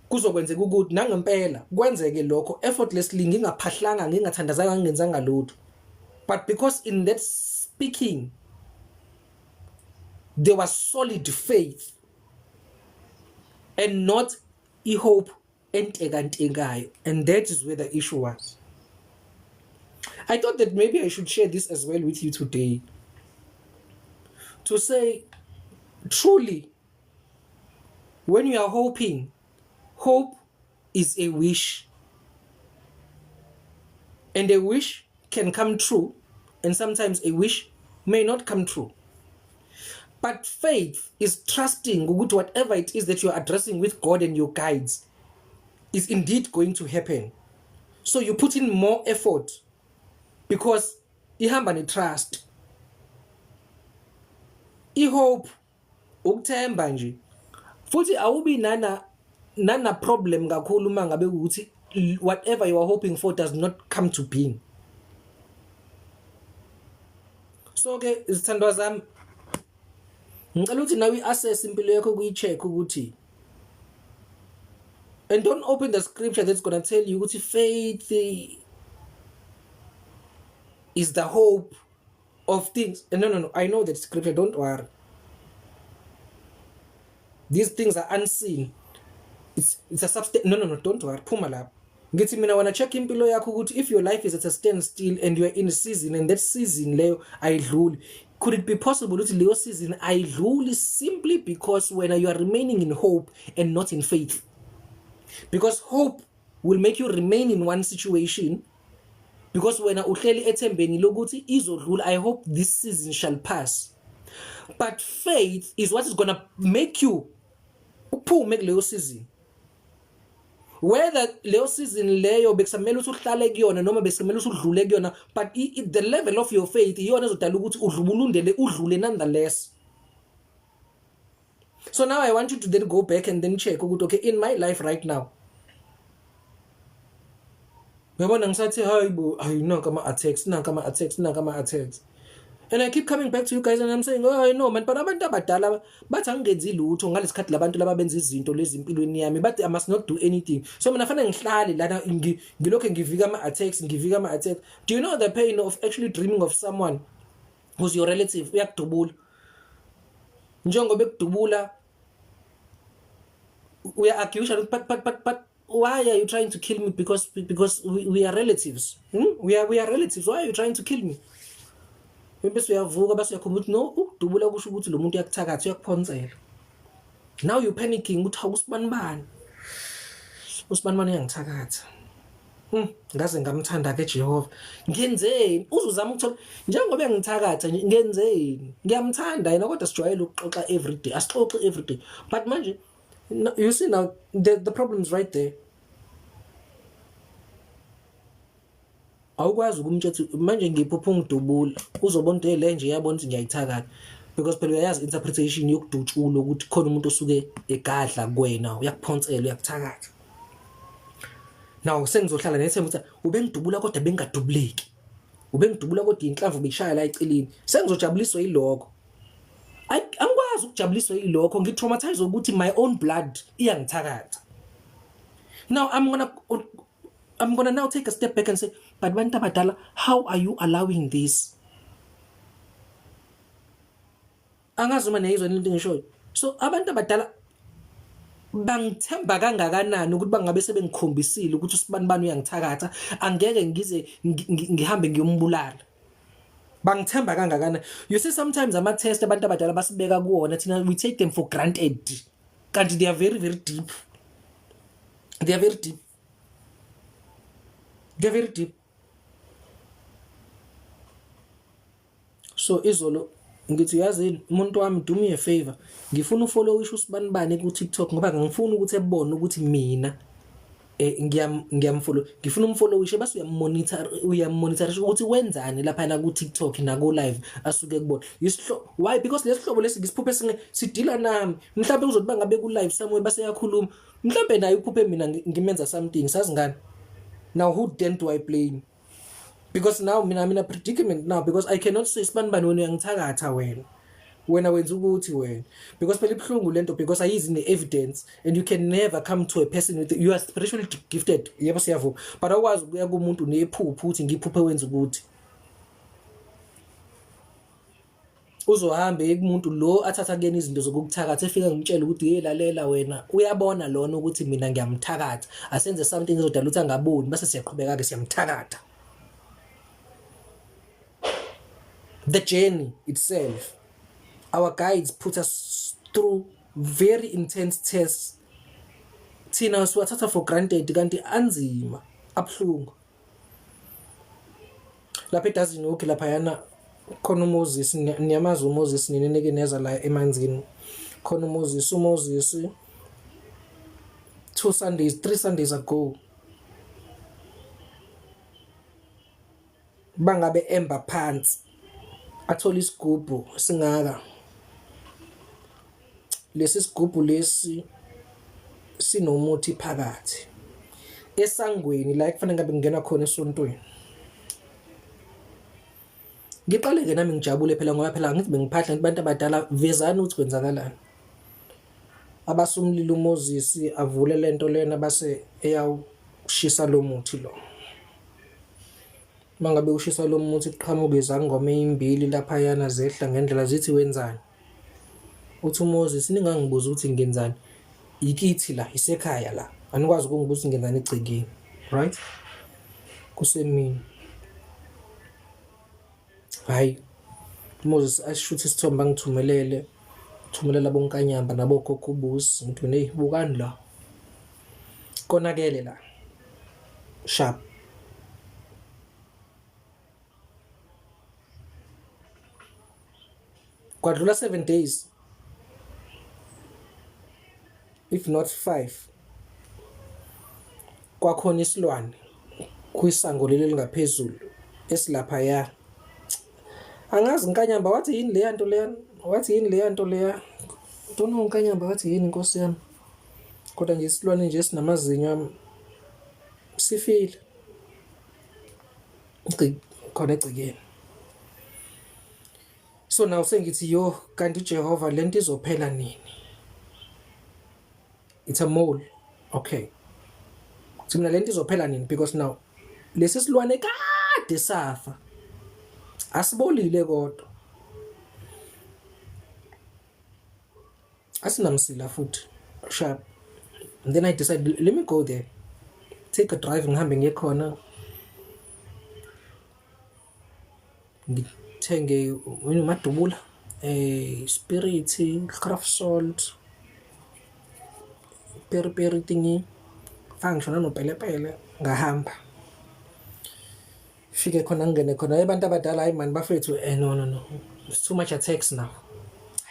kuzokwenzeka ukuthi nangempela kwenzeke lokho effortlessly, ngingaphahlanga, ngingathandazanga, ngingenzanga lutho, but because in that speaking there was solid faith and not i-hope entekantekayo, and that is where the issue was. I thought that maybe I should share this as well with you today, to say truly, when you are hoping, hope is a wish, and a wish can come true, and sometimes a wish may not come true. But faith is trusting ukuthi whatever it is that you are addressing with God and your guides is indeed going to happen. So you put in more effort because ihamba ne-trust. I-hope ukuthemba nje, futhi awubi nana problem kakhulu uma ngabe ukuthi whatever you are hoping for does not come to being. So ke izithandwa zami, ngicela ukuthi nawe i-assess impilo yakho, kuyi-check ukuthi, and don't open the scripture that's going to tell you ukuthi faith is the hope of things. No, no, no, I know that scripture, don't worry. These things are unseen, it's a substance. No, no, no, don't worry, phuma lapho. Ngithi mina wena check impilo yakho ukuthi if your life is at a standstill and you are in a season and that season leyo ayidluli, could it be possible ukuthi leyo season ayidluli simply because wena you are remaining in hope and not in faith? Because hope will make you remain in one situation because wena uhleli ethembeni lokuthi izodlula. I hope this season shall pass. But faith is what is going to make you uphume kuleyo season. Whether leyo season leyo bekusamele ukuthi uhlale kuyona noma bekusamele ukuthi udlule kuyona, but the level of your faith iyona ezodala ukuthi udlubulundele udlule nonetheless. So now I want you to then go back and then check ukuthi okay, in my life right now, uyabona ngisathi hayi bo, hayi, nanka ama-attacks, nanka ama-attacks, nanka ama-attacks, and I keep coming back to you guys and I'm saying, "Oh, I know man," but abantu abadala bathi angingenzi lutho ngalesikhathi labantu laba benza izinto lezi empilweni yami, bathi I must not do anything. So mina fanele ngihlale lana ngilokho ngivika ama-attacks, ngivika ama-attacks. Do you know the pain of actually dreaming of someone who's your relative uyakudubula? Njengoba ekudubula uya-argusha, But why are you trying to kill me? Because we are relatives, We are relatives. Why are you trying to kill me?" Bese uyavuka, bese uyakhumbula ukuthi no, ukudubula kusho ukuthi lo muntu uyakuthakatha, uyakuphonsela. Now you panicking ukuthi hawu, usibani bani, usibani bani uyangithakatha. Ngaze ngamthanda ke Jehova. Ngenzeni? Uzuzama ukuthola njengoba engithakatha nje, ngenzeni? Ngiyamthanda yena kodwa sijwayele ukuxoxa every day. Asixoxe every day. But manje no, you see now the problem is right there. Awukwazi ukumtshela ukuthi manje ngiphupha ungidubula, uzobona ukuthi le nje iyabona ukuthi ngiyayithakatha, because phela uyayazi interpretation yokudutshulwa ukuthi khona umuntu osuke egadla kuwena, uyakuphonsela, uyakuthakatha. Now sengizohlala nethemba ukuthi ubengidubula kodwa bengadubuleki, ubengidubula kodwa inhlamvu beyishaya la eceleni, sengizojabuliswa yilokho. Angikwazi ukujabuliswa yilokho, ngitraumatize ukuthi my own blood iyangithakatha. Now I'm gonna now take a step back and say, but bantu abadala, how are you allowing this? Angazi uma niyayizwa into engishoyo. So abantu abadala bangithemba kangakanani ukuthi bangabe sebengikhombisile ukuthi usibani bani uyangithakatha, angeke ngize ngihambe ngiyombulala? Bangithemba kangakanani? You see, sometimes ama test abantu abadala basibeka kuwona, thina we take them for granted, kanti they are very very deep. They are very deep, they are very deep. So izolo ngithi, yazini umuntu wami, do me a favor, ngifuna ufollowishe usibanibani ku TikTok ngoba ngifuna ukuthi ebone ukuthi mina ngiyamfollow, ngifuna umfollowishe, bese uyamonitor, uyamonitor ukuthi wenzani lapha na ku TikTok na ku live asuke kubona isihlo. Why? Because lesihlobo lesi ngisiphuphe singe sidila nami. Mhlawumbe uzothi bangabe ku live somewhere base yakhuluma, mhlawumbe naye uphuphe mina ngimenza something, sazi ngani. Now who then do I blame? Because now mina I'm in a predicament now, because I cannot say, "Sibani bani, wena uyangithakatha, wena wenza ukuthi wena," because phela ibuhlungu lento, because ayizi ne-evidence and you can never come to a person with, you are spiritually gifted, yebo siyavuma, but awukwazi ukuya kumuntu nephupho ukuthi ngiphuphe wenza ukuthi. Uzohambe kumuntu lo athatha kuyena izinto zokukuthakatha, efika ngimtshela ukuthi, "Hey, lalela wena, uyabona lona ukuthi mina ngiyamthakatha, asenze something ezodala ukuthi angaboni, bese siyaqhubeka ke siyamthakatha." The journey itself, our guides put us through very intense tests. Thina siwathatha for granted, kanti anzima, abuhlungu. Lapha edazini okay, laphayana khona uMoses, niyamazi uMoses nini, nike neza la emanzini, khona uMoses. UMoses 2 Sundays, 3 Sundays ago, bangabe emba phansi athola isigubhu singaka. Lesi sigubhu lesi sinomuthi phakathi esangweni la ekufanele ngabe ngingena khona esontweni. Ngiqale-ke nami ngijabule phela, ngoba phela ngithi bengiphahla, ngithi bantu abadala, vezani ukuthi kwenzakalani. Abase umlilo uMoses, avule lento lena, base eyawushisa lo muthi lo. Mangabe ushisa lo muthi, kuqhamuka izangoma ey'mbili laphayana, zehla ngendlela, zithi, "Wenzani?" Uthi uMoses, "Ningangibuzi ukuthi ngenzani, ikithi la, isekhaya la, anikwazi ukungibuza ukuthi ngenzani egcekeni." Right, kusemini. Hhayi, Moses asishuthe isithombe angithumelele, thumelela bonkanyamba nabogogo uBusi, ngithi mina eyi bukani la, konakele la, sharp. Kwadlula 7 days if not 5, kwakhona isilwane kwisango leli elingaphezulu esilaphaya. Angazi Nkanyamba wathi yini leya nto leya, wathi yini leya nto leya, don't know Nkanyamba wathi yini Nkosi yami, kodwa nje isilwane nje esinamazinyo sifile khona egcekeni. So now sengithi yo, kanti Jehova lento izophela nini? It's a mole. Okay, so mina lento izophela nini? Because now lesi silwane kade safa, asibolile kodwa asinamsila futhi, sharp. And then I decided, let me go there, take a drive, ngihambe ngiye khona, ngithenge umadubula, spirit, craft salt, peri peri thingy, faka ngisho nanopelepele. Ngahamba, fike khona, ngingene khona, abantu abadala, hayi mani bafethu, no no no, it's too much attacks now.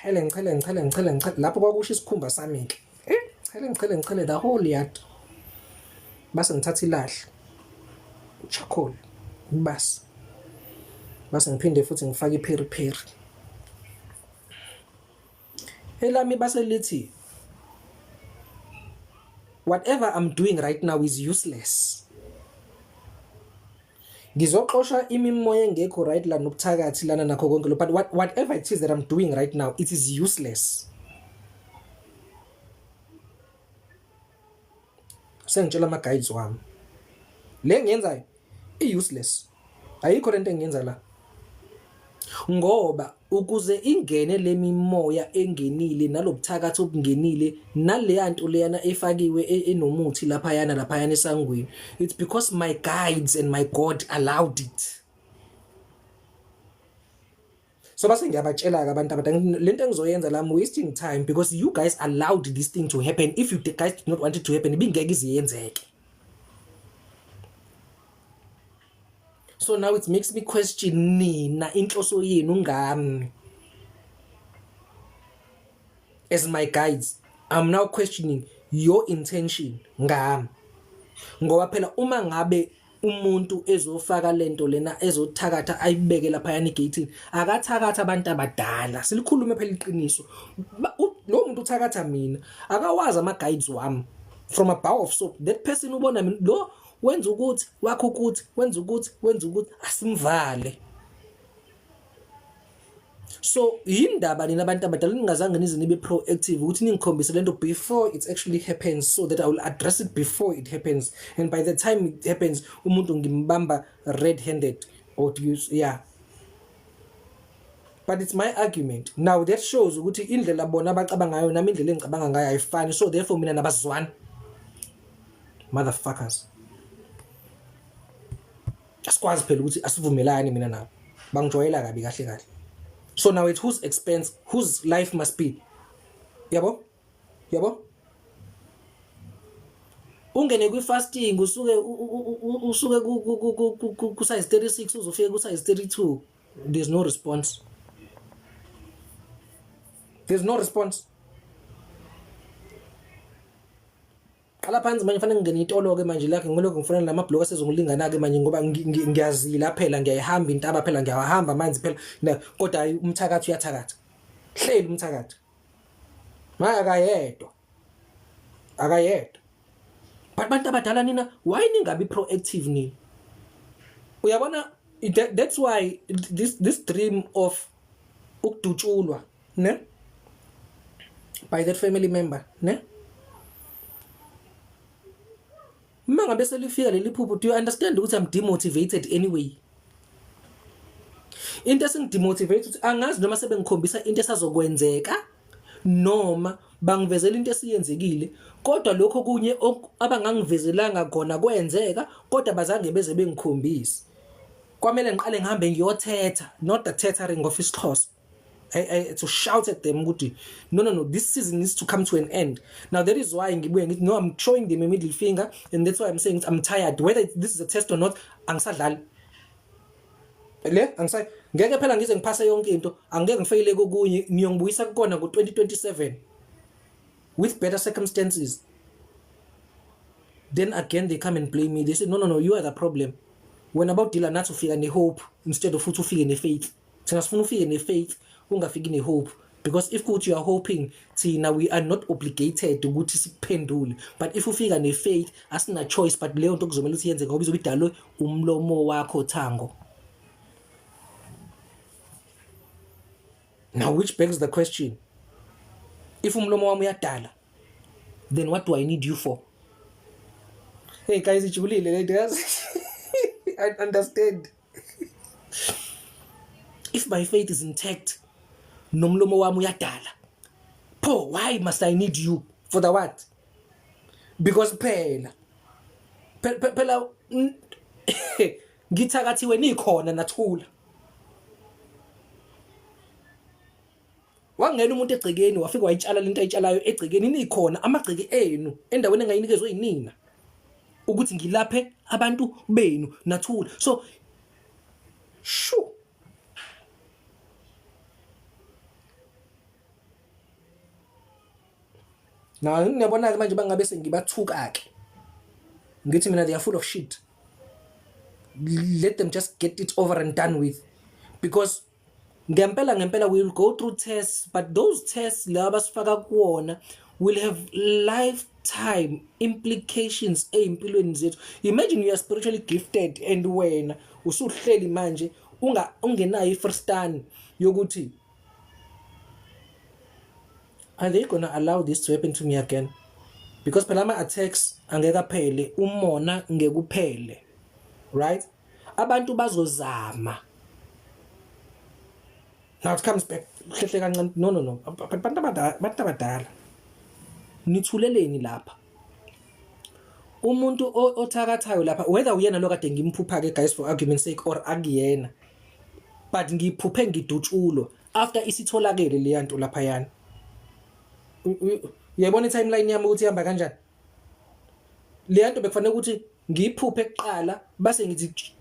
Hele ngichele ngichele ngichele ngichele lapho, kwakusho isikhumba sami ke, chele ngichele ngichele the whole yard, base ngithatha ilahle, charcoal, base base ngiphinde futhi ngifake ipheri pheri elami, base lithi whatever I'm doing right now is useless. Ngizoxosha imimoya engekho right la nobuthakathi lana nakho konke lo, but whatever it is that I'm doing right now, it is useless. Sengitshela ama guides wami, le ngiyenzayo i useless, ayikho lento engiyenza la, ngoba ukuze ingene lemimoya engenile nalobuthakathi obungenile naleya nto leyana efakiwe enomuthi laphayana laphayana esangweni, it's because my guides and my God allowed it. So base ngiyabatshela-ke abantu abadala, lento engizoyenza la, I'm wasting time because you guys allowed this thing to happen. If you guys did not want it to happen, ibingeke ize yenzeke. So now it makes me question nina, inhloso yenu ngami as my guides. I'm now questioning your intention ngami, ngoba phela uma ngabe umuntu ezofaka lento lena, ezothakatha, ayibeke lapha yana egate, akathakatha abantu abadala, silikhulume phela iqiniso. Lo muntu uthakatha mina, akawazi ama guides wami from a bar of soap. That person ubona mina, lo wenza ukuthi wakho, ukuthi wenza ukuthi wenza ukuthi, asimvale. So yindaba nina abantu abadala ningazange nize nibe proactive ukuthi ningikhombise lento before it actually happens, so that I will address it before it happens, and by the time it happens umuntu ngimbamba red handed or to use, yeah. But it's my argument now that shows ukuthi indlela bona abacabanga ngayo nami indlela engicabanga ngayo ayifani. So therefore mina nabazwani, motherfuckers, asikwazi phela ukuthi asivumelani mina nabo, bangijwayela kabi kahle kahle. So now at whose expense, whose life must be, yabo yabo, ungene kwi-fasting, usuke ku size 36 uzofika ku size 32, there's no response, there's no response. Qala phansi manje, fanele ngingene itolo-ke manje lakhe, ngilokhu ngifuna la mabhloku asezongilingana-ke manje, ngoba ngiyazila phela, ngiyayihamba intaba phela, ngiyawahamba amanzi phela, kodwa hayi, umthakathi uyathakatha, hleli umthakathi manje, akayedwa, akayedwa. But bantu abadala nina, why ningabi proactive nina? Uyabona, that's why this dream of ukudutshulwa ne by that family member ne, uma ngabe selifika leli phupho, do you understand ukuthi I'm demotivated anyway? Into esingidemotivate ukuthi angazi noma sebengikhombisa into esazokwenzeka noma Bangivezela into esiyenzekile kodwa lokho kunye abangangivezelanga khona kwenzeka kodwa bazange beze bengikhombise. Kwamele ngiqale ngihambe ngiyothetha, not the tethering of isiXhosa. I, to shout at them ukuthi no no no this season needs to come to an end. Now that is why ngibuye ngithi no, I'm showing them a middle finger, and that's why I'm saying I'm tired, whether this is a test or not. Angisadlali le, angisay ngeke phela ngize ngiphase yonke into, angeke ngifeyile kokunye, niyongibuyisa kukona ngo-2027 with better circumstances. Then again they come and blame me. They say, "No, no, no, you are the problem. Wena bawudila nathi, ufika ne-hope instead of futhi ufike ne-faith. Thina sifuna ufike ne-faith, ungafiki ne-hope, because if kuthi you are hoping, thina we are not obligated ukuthi sikuphendule, but if ufika ne-faith, asina choice but leyo nto kuzomela ukuthi yenzeke ngoba izobe idalwe umlomo wakho thango." Now, which begs the question, if umlomo wami uyadala, then what do I need you for? Hey guys, ijulile le nto yazi. I understand. If my faith is intact, nomlomo wami uyadala, pho why must I need you for the what? Because phela phela ngithakathiwe nikhona, nathula. Wangena umuntu egcekeni, wafika wayitshala lento ayitshalayo egcekeni nikhona, amagceke enu, endaweni engayinikezwe yinina ukuthi ngilaphe abantu benu, nathula. So shu na ngiyabona-ke manje bangabe sengibathuka-ke, ngithi mina they are full of shit. Let them just get it over and done with, because ngempela ngempela we will go through tests, but those tests laba abasifaka kuwona will have lifetime implications ey'mpilweni zethu. Imagine you are spiritually gifted and wena usuhleli manje unga ungenayo i-first yokuthi, are they gonna allow this to happen to me again? Because phela ama-attacks angeke aphele, umona ngeke uphele, right? Abantu bazozama. Now it comes back, hlehle kancane. No, no, no, abantu abadala, abantu abadala, nithuleleni lapha? Umuntu othakathayo lapha, whether uyena lo kade ngimphupha ke guys, for argument's sake, or akuyena, but ngiphuphe ngidutshulwa after isitholakele leya nto laphayana. Uyayibona i-timeline yami ukuthi ihamba kanjani? Leya nto bekufanele ukuthi ngiyiphuphe kuqala, base ngithi,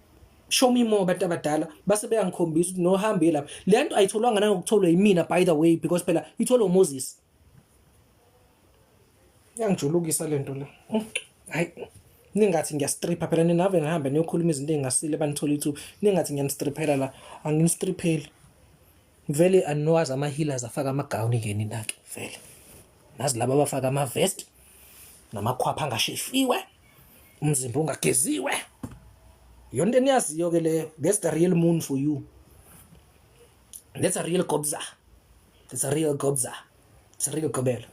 "Show me more, abantu abadala," base beyangikhombisa ukuthi nohambe lapha. Leya nto ayitholwanga nangokutholwa yimina, by the way, because phela itholwe uMoses. Iyangijulukisa lento le. Hayi, ningathi ngiyastripha phela, ninave ngihambe niyokhuluma izinto ey'ngasile, banithola ithuba, ningathi ngiyanistriphela la. Anginistripheli vele. Aniwazi ama-healers afaka amagawuni ke nina-ke vele, nazi laba abafaka ama-vest namakhwapha angashefiwe, umzimba ungageziwe, yonke eniyaziyo ke leyo. That's the real moon for you. That's a real gobza. That's a real gobza. It's a real gobela.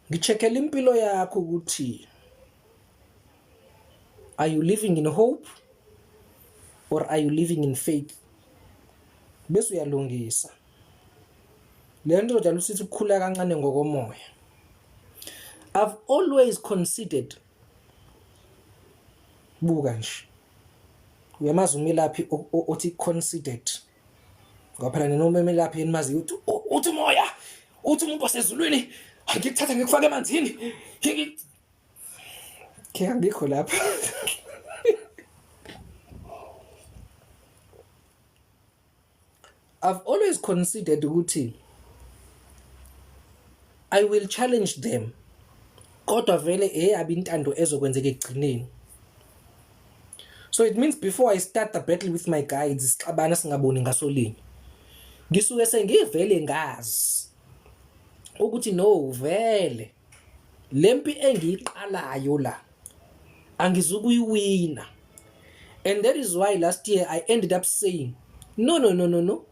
Ngicheckela impilo yakho ukuthi are you living in hope or are you living in faith, bese uyalungisa le nto njalo, usithi ukukhula kancane ngokomoya. I've always considered, buka nje, uyamazi umelaphi othi considered, ngoba phela noma umelaphi yenimazi uthi uthi umoya uthi umuntu wasezulwini angikuthatha ngikufake emanzini. Ke angikho lapha. I've always considered ukuthi I will challenge them, kodwa vele eyabi intando ezokwenzeka ekugcineni. So it means before I start the battle with my guides, sixabana singaboni ngasolinye, ngisuke sengivele ngazi ukuthi no, vele lempi engiyiqalayo la angizukuyiwina. And that is why last year I ended up saying, "No, no, no, no, no,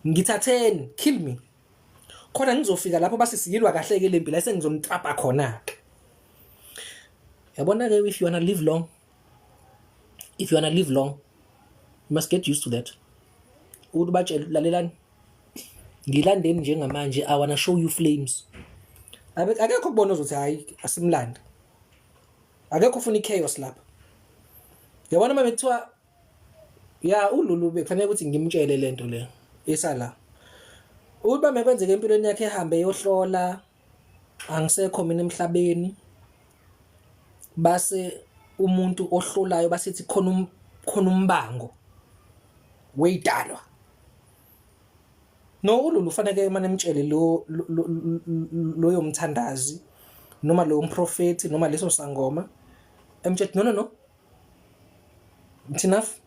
ngithatheni, kill me, khona ngizofika lapho base siyilwa kahle ke lempi la sengizomtrapa khona ke." Yabona ke, if you wanna live long, if you wanna live long, you must get used to that, ukuthi batshele, "Lalelani." Ngilandeni njengamanje, I wanna show you flames. Akekho kubona ozothi hayi asimlande. Akekho ufuna ichaos lapha. Yabona uma bekuthiwa ya uLulu bekufanele ukuthi ngimtshele lento le esala. Ukuthi bame kwenzeke empilweni yakhe ehambe eyohlola angisekho mina emhlabeni base umuntu ohlolayo basithi khona khona umbango weyidalwa. No uLulu ufanele emane emtshele lo loyo mthandazi noma loyo mprofethi noma leso sangoma emtshele no no no it's enough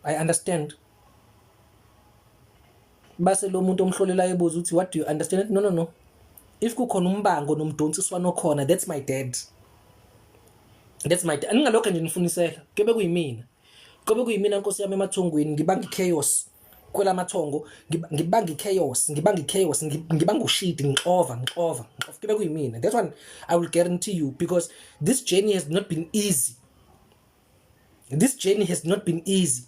I understand. Base lo muntu omhlolelayo ebuza ukuthi what do you understand? No no no, if kukhona umbango nomdonsiswano okhona, that's my dad, that's my dad. Ningalokho nje nifunisela kebe kuyimina, kube kuyimina nkosi yami emathongweni ngibanga ichaos kwelamathongo, ngibanga ichaos, ngibanga ichaos, ngibanga ushidi, ngixova ngixova ngixova, kube kuyimina. That one I will guarantee you, because this journey has not been easy. This journey has not been easy.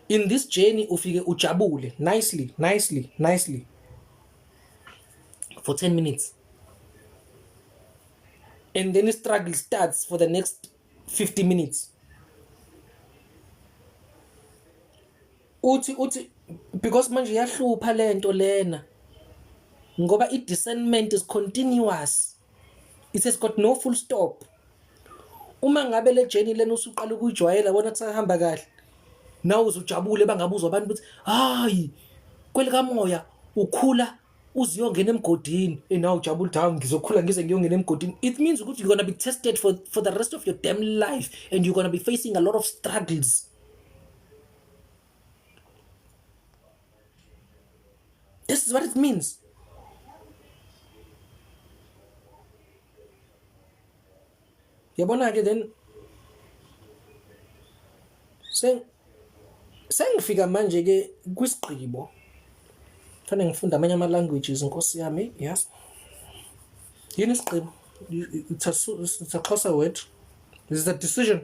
In this journey ufike ujabule nicely nicely nicely for 10 minutes, and then the struggle starts for the next 50 minutes. Uthi uthi because manje iyahlupha lento lena ngoba i-discernment is continuous, it has got no full stop. Uma ngabe le journey lena usuqala ukuyijwayela bona kusahamba kahle, nawe uzujabule bangabuzwa abantu ukuthi hayi kwelikamoya ukhula uziyongena emgodini, nawe ujabule ukuthi hawu ngizokhula ngize ngiyongena emgodini. It means ukuthi you're gonna be tested for the rest of your damn life, and you're gonna be facing a lot of struggles. This is what it means. Yabona ke then sengifika manje ke kwisigqibo fanele ngifunda amanye ama languages nkosi yami. Yes, yini isigqibo? It's a Xhosa word. This is a decision.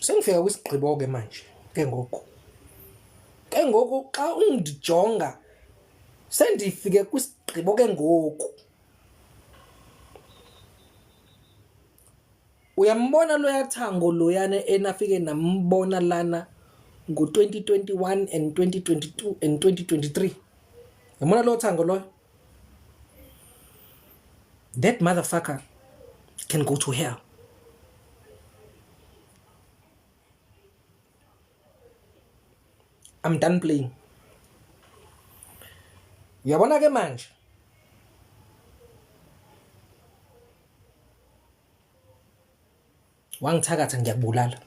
Sengifika kwisigqibo ke manje ke ngoku, ke ngoku xa undijonga sendifike kwisigqibo ke ngoku. Uyambona loya thango loyana enafike nambona lana ngo-2021 and 2022 and 2023, yambona lowo thango loyo? That motherfucker can go to hell. I'm done playing. Uyabona ke manje, wangithakatha ngiyakubulala,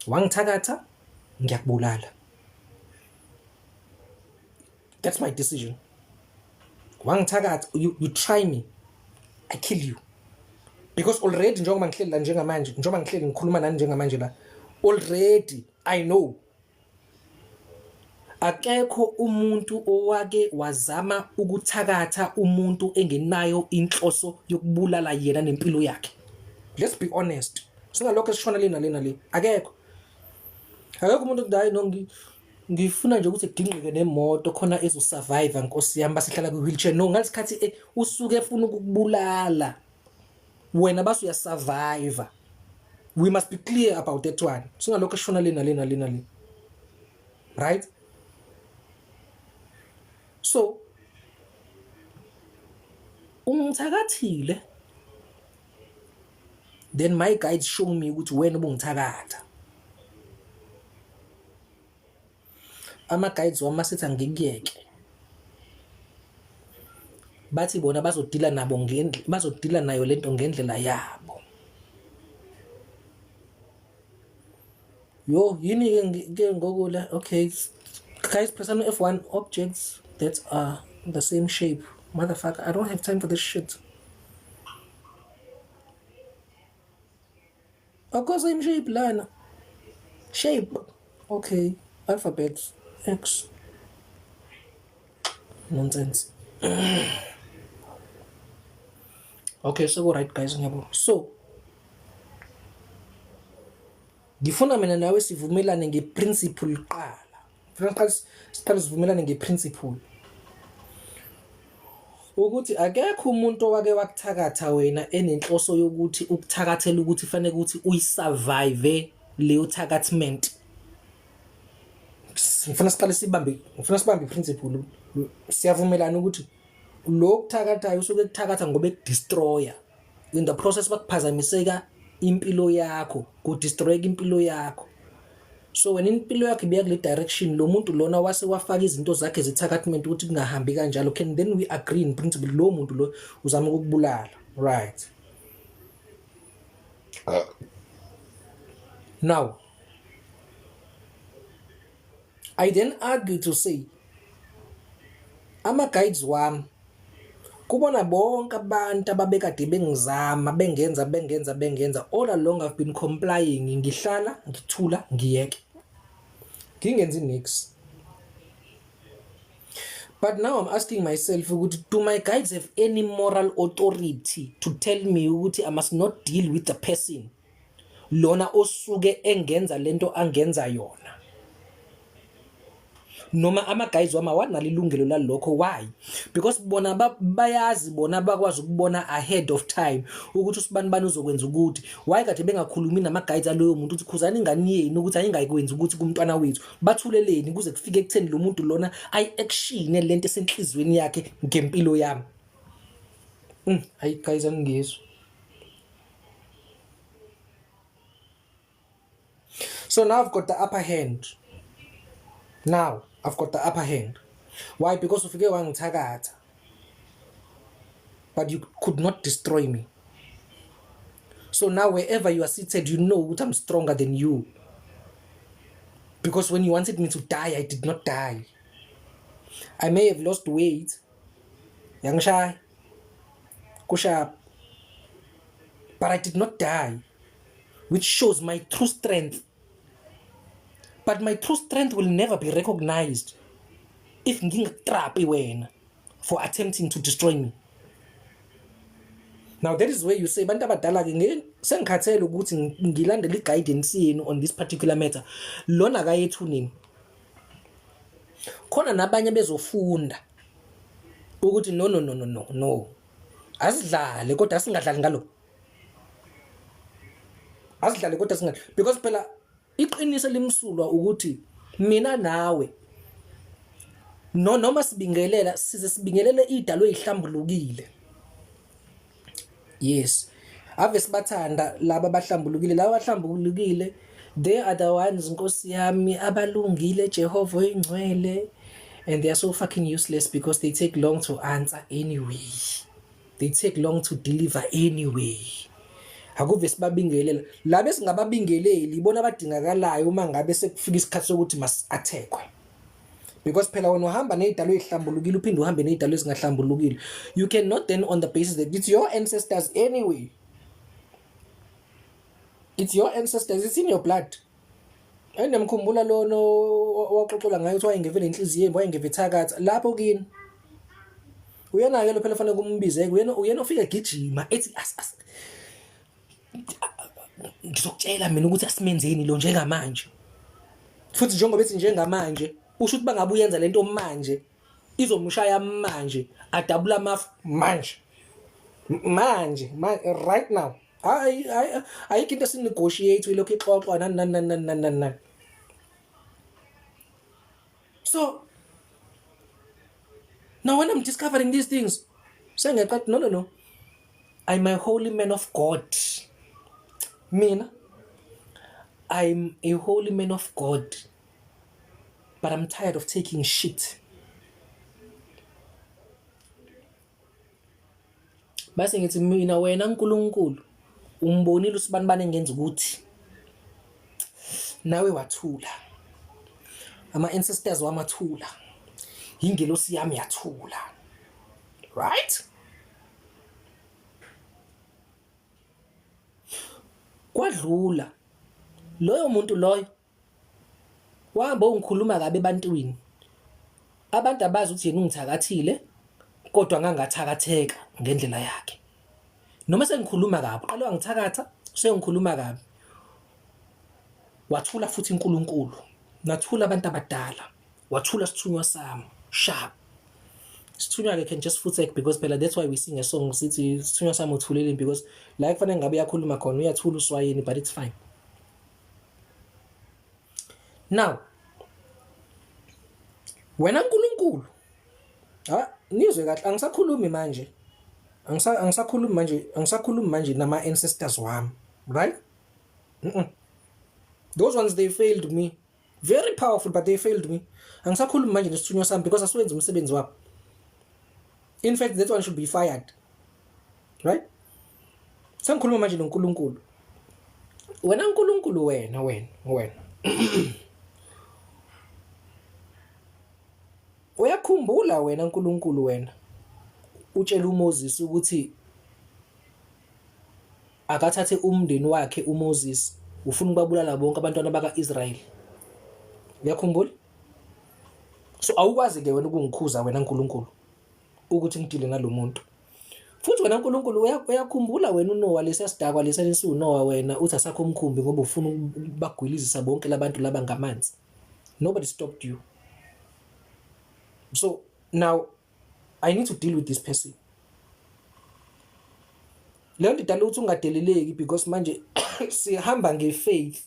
wangithakatha ngiyakubulala. That's my decision. Wangithakatha, you try me, I kill you. Because already njengoba ngihleli la njengamanje, njengoba ngihleli ngikhuluma nani njengamanje la, already I know akekho umuntu owake wazama ukuthakatha umuntu engenayo inhloso yokubulala yena nempilo yakhe. Let's be honest, singalokho esishona le nale nale. Akekho, akekho umuntu othi hayi no, ngifuna nje ukuthi kugingqike nemoto khona ezosurvive nkosi yami basihlala kwi-wheelchair. No, ngalesikhathi usuke efuna ukukubulala wena base uyasurvive. We must be clear about that one, singalokho esishona le nale nale nale, right? So ungithakathile, then my guides show me ukuthi wena ubungithakatha. Ama guides wami masithi angikuyeke, bathi bona bazodila nabo ngendlela, bazodila nayo lento ngendlela yabo. Yo, yini ke ke ngoku la? Okay guys, press on F1. Objects that are the same shape. Motherfucker, I don't have time for this shit. Akho same shape lana. Shape, okay, alphabet X. Nonsense. Okay, so right guys, ngiyabonga. So Ngifuna mina nawe sivumelane ngeprinciple kuqala. Ngifuna siqale siqale sivumelane ngeprinciple. Ukuthi akekho umuntu owake wakuthakatha wena enenhloso yokuthi ukuthakathela ukuthi fanele ukuthi uyisurvive leyo thakathment. Ngifuna siqale sibambe, ngifuna sibambe iprinciple. Siyavumelana ukuthi lo okuthakathayo usuke ekuthakatha ngoba ekudestroya. In the process bakuphazamiseka impilo yakho, kudestroyeka impilo yakho. So wena impilo yakho ibiya kule direction, lo muntu lona wase wafaka izinto zakhe zethakathment ukuthi kungahambi kanjalo. Can then we agree in principle lo muntu lo uzama ukukubulala, right? Now I then argue to say ama guides wami kubona bonke abantu ababekade bengizama bengenza bengenza bengenza all along I've been complying, ngihlala ngithula ngiyeke ngingenzi nix. But now I'm asking myself ukuthi do my guides have any moral authority to tell me ukuthi I must not deal with the person lona osuke engenza lento angenza yona, noma ama guys wami awanalo ilungelo lalokho? Why? Because bona bayazi, bona bakwazi ukubona ahead of time ukuthi usibani bani uzokwenza ukuthi. Why kade bengakhulumi nama guides aloyo muntu ukuthi khuzani ingane yenu ukuthi ayingayikwenzi ukuthi kumntwana wethu? Bathuleleni kuze kufike ekutheni lo muntu lona ayi action lento esenhlizweni yakhe ngempilo yami? Ayi guys, angizwa. So now I've got the upper hand. Now I've got the upper hand. Why? Because ufike wangithakatha. But you could not destroy me. So now wherever you are seated, you know that I'm stronger than you. Because when you wanted me to die, I did not die. I may have lost weight. Yangishaya. Kusha. But I did not die, which shows my true strength. But my true strength will never be recognized if ngingakutrapi wena for attempting to destroy me. Now that is where you say bantu abadala ke sengikhathele ukuthi ngilandele i-guidance yenu on this particular matter. Lona kayethunini. Khona nabanye bezofunda ukuthi no no no no no no. Asidlale kodwa asingadlali ngalo. Asidlale kodwa singadlali because phela iqiniso limsulwa ukuthi mina nawe no noma sibingelela size sibingelele idalo ezihlambulukile. Yes. Ave sibathanda laba abahlambulukile, laba abahlambulukile they are the ones, Nkosi yami, abalungile, Jehova oyingcwele, and they are so fucking useless because they take long to answer anyway. They take long to deliver anyway. Akuve sibabingelela laba esingababingeleli, ibona abadingakalayo uma ngabe sekufika isikhathi sokuthi mas-attackwe. Because phela wena uhamba nezidalo ezihlambulukile, uphinde uhambe nezidalo ezingahlambulukile. You cannot then, on the basis that it's your ancestors anyway. It's your ancestors, it's in your blood. Ayinamkhumbula lona owaxoxela ngayo ukuthi wayengeve nenhliziyo embi, wayengeve ethakatha lapho kini. Uyena-ke lo phela fanele kumbize, uyena uyena ofika egijima ethi as as ngizokutshela mina ukuthi asimenzeni lo njengamanje. Futhi njengoba ethi njengamanje, usho ukuthi bangabe uyenza lento manje, izomshaya manje, adabula amafu manje. Manje, right now. Hayi hayi, ayikho into esinegotiate ilokhu ixoxwa nani nani nani nani nani nani. So now when I'm discovering these things, sengiyaqa, no no no. I'm a holy man of God. Mina, I'm a holy man of God. But I'm tired of taking shit. Base ngithi mina, wena uNkulunkulu umbonile usibanibani engenza ukuthi nawe wathula. Ama ancestors wamathula. Ingelosi yami yathula. Right? Kwadlula loyo muntu loyo wahamba ungikhuluma kabi ebantwini. Abantu abazi ukuthi yena ungithakathile, kodwa ngangathakatheka ngendlela yakhe. Noma sengikhuluma kabi, uqale wangithakatha, sengikhuluma kabi. Wathula futhi uNkulunkulu. Nathula abantu abadala. Wathula sithunywa sami. Sharp. Sithunywa ke can just futsek because phela that's why we sing a song sithi sithunywa sami uthuleleni because la kufanele ngabe uyakhuluma khona uyathula uswayini but it's fine. Now wena uNkulunkulu ha nizwe kahle angisakhulumi manje angisakhulumi manje angisakhulumi manje nama ancestors wami right mm -mm. Those ones they failed me very powerful but they failed me angisakhulumi manje nesithunywa sami because asiwenzi umsebenzi wabo in fact that one should be fired right sengikhuluma manje noNkulunkulu wena uNkulunkulu wena wena wena uyakhumbula wena uNkulunkulu wena utshela uMoses ukuthi Akathathe umndeni wakhe uMoses ufuna ukubabulala bonke abantwana baka-Israyeli. Uyakhumbula? So awukwazi ke wena ukungikhuza wena Nkulunkulu ukuthi ngidile nalomuntu. Futhi wena Nkulunkulu uyakhumbula wena uNowa lesiya sidakwa lesiya esiwuNowa wena uthi asakho umkhumbi ngoba ufuna ukubagwilizisa bonke labantu laba ngamanzi. Nobody stopped you. So now I need to deal with this person. Leyo nto idala ukuthi ungadeleleki because manje sihamba nge-faith.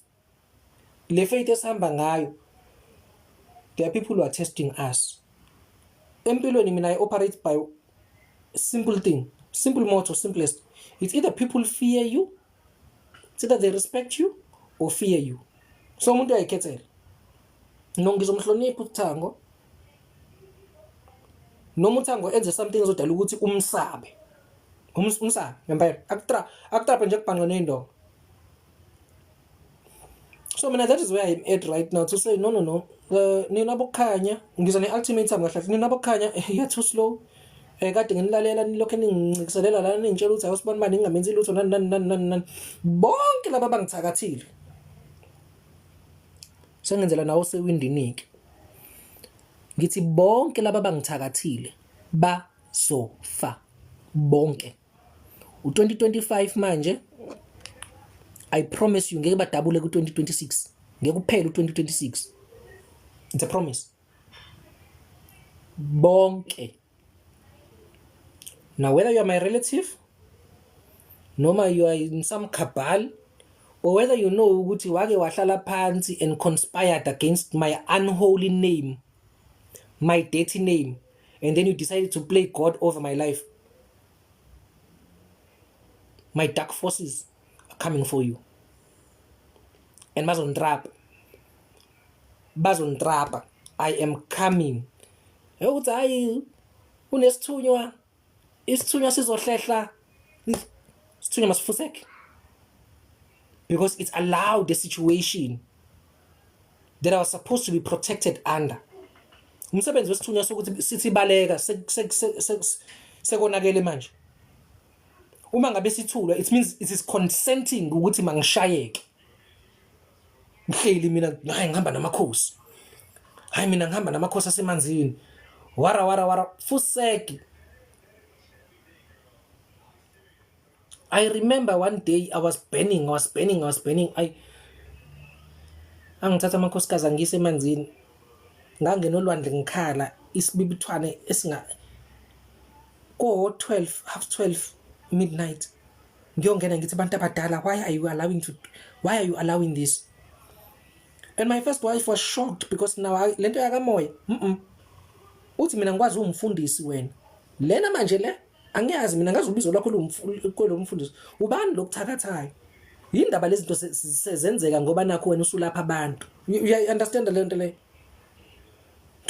Le faith esihamba ngayo there are people who are testing us. Empilweni mina I operate by simple thing, simple motto, simplest. It's either people fear you, it's either they respect you or fear you. So umuntu uyayikhethela. No ngizomhlonipha uThango. Noma uThango enze something ezodala ukuthi umsabe. Umsabe ngempela. Akutra akutraphe nje kubhanqa neyindonga. So mina that is where I'm at right now to say no no no. Nina bokukhanya ngiza ne-ultimatum kahle kahle nina bokukhanya you're too slow. Kade nginilalela nilokhu ningincikiselela lana ningitshela ukuthi awusibani bani ngingamenzi lutho nani nani nani nani nani. Bonke laba bangithakathile. Sengenzela nawo osewindini-ke. Ngithi bonke laba bangithakathile bazofa bonke. U-2025 manje I promise you ngeke badabule ku-2026. Ngeke kuphele u-2026. It's a promise. Bonke. Now whether you are my relative noma you are in some cabal or whether you know ukuthi wake wahlala phansi and conspired against my unholy name, my dirty name, and then you decided to play God over my life. My dark forces are coming for you. And bazontrapa. Bazontrapa. I am coming. Ukuthi hayi unesithunywa isithunywa sizohlehla isithunywa masifuseke because it allowed the situation that I was supposed to be protected under. Umsebenzi wesithunywa sokuthi sithi baleka sekonakele manje. Uma ngabe sithulwa it means it is consenting ukuthi mangishayeke. Ngihleli mina hayi ngihamba namakhosi. Hayi mina ngihamba namakhosi asemanzini. Wara wara wara fuseki. I remember one day I was burning, I was burning, I was burning. I angithatha amakhosikazi angiyise emanzini. Ngangena olwandle ngikhala isibibithwane esinga ko 12 half 12 midnight. Ngiyongena ngithi abantu abadala why are you allowing to why are you allowing this? And my first wife was shocked because now lento yakamoya. Uthi mina ngikwazi umfundisi wena. Lena manje le angiyazi mina ngazi ubizo lwakho lomfundisi. Ubani lokuthakathayo? Yindaba lezi zinto sezenzeka ngoba nakho wena usulapha abantu. You understand le nto le?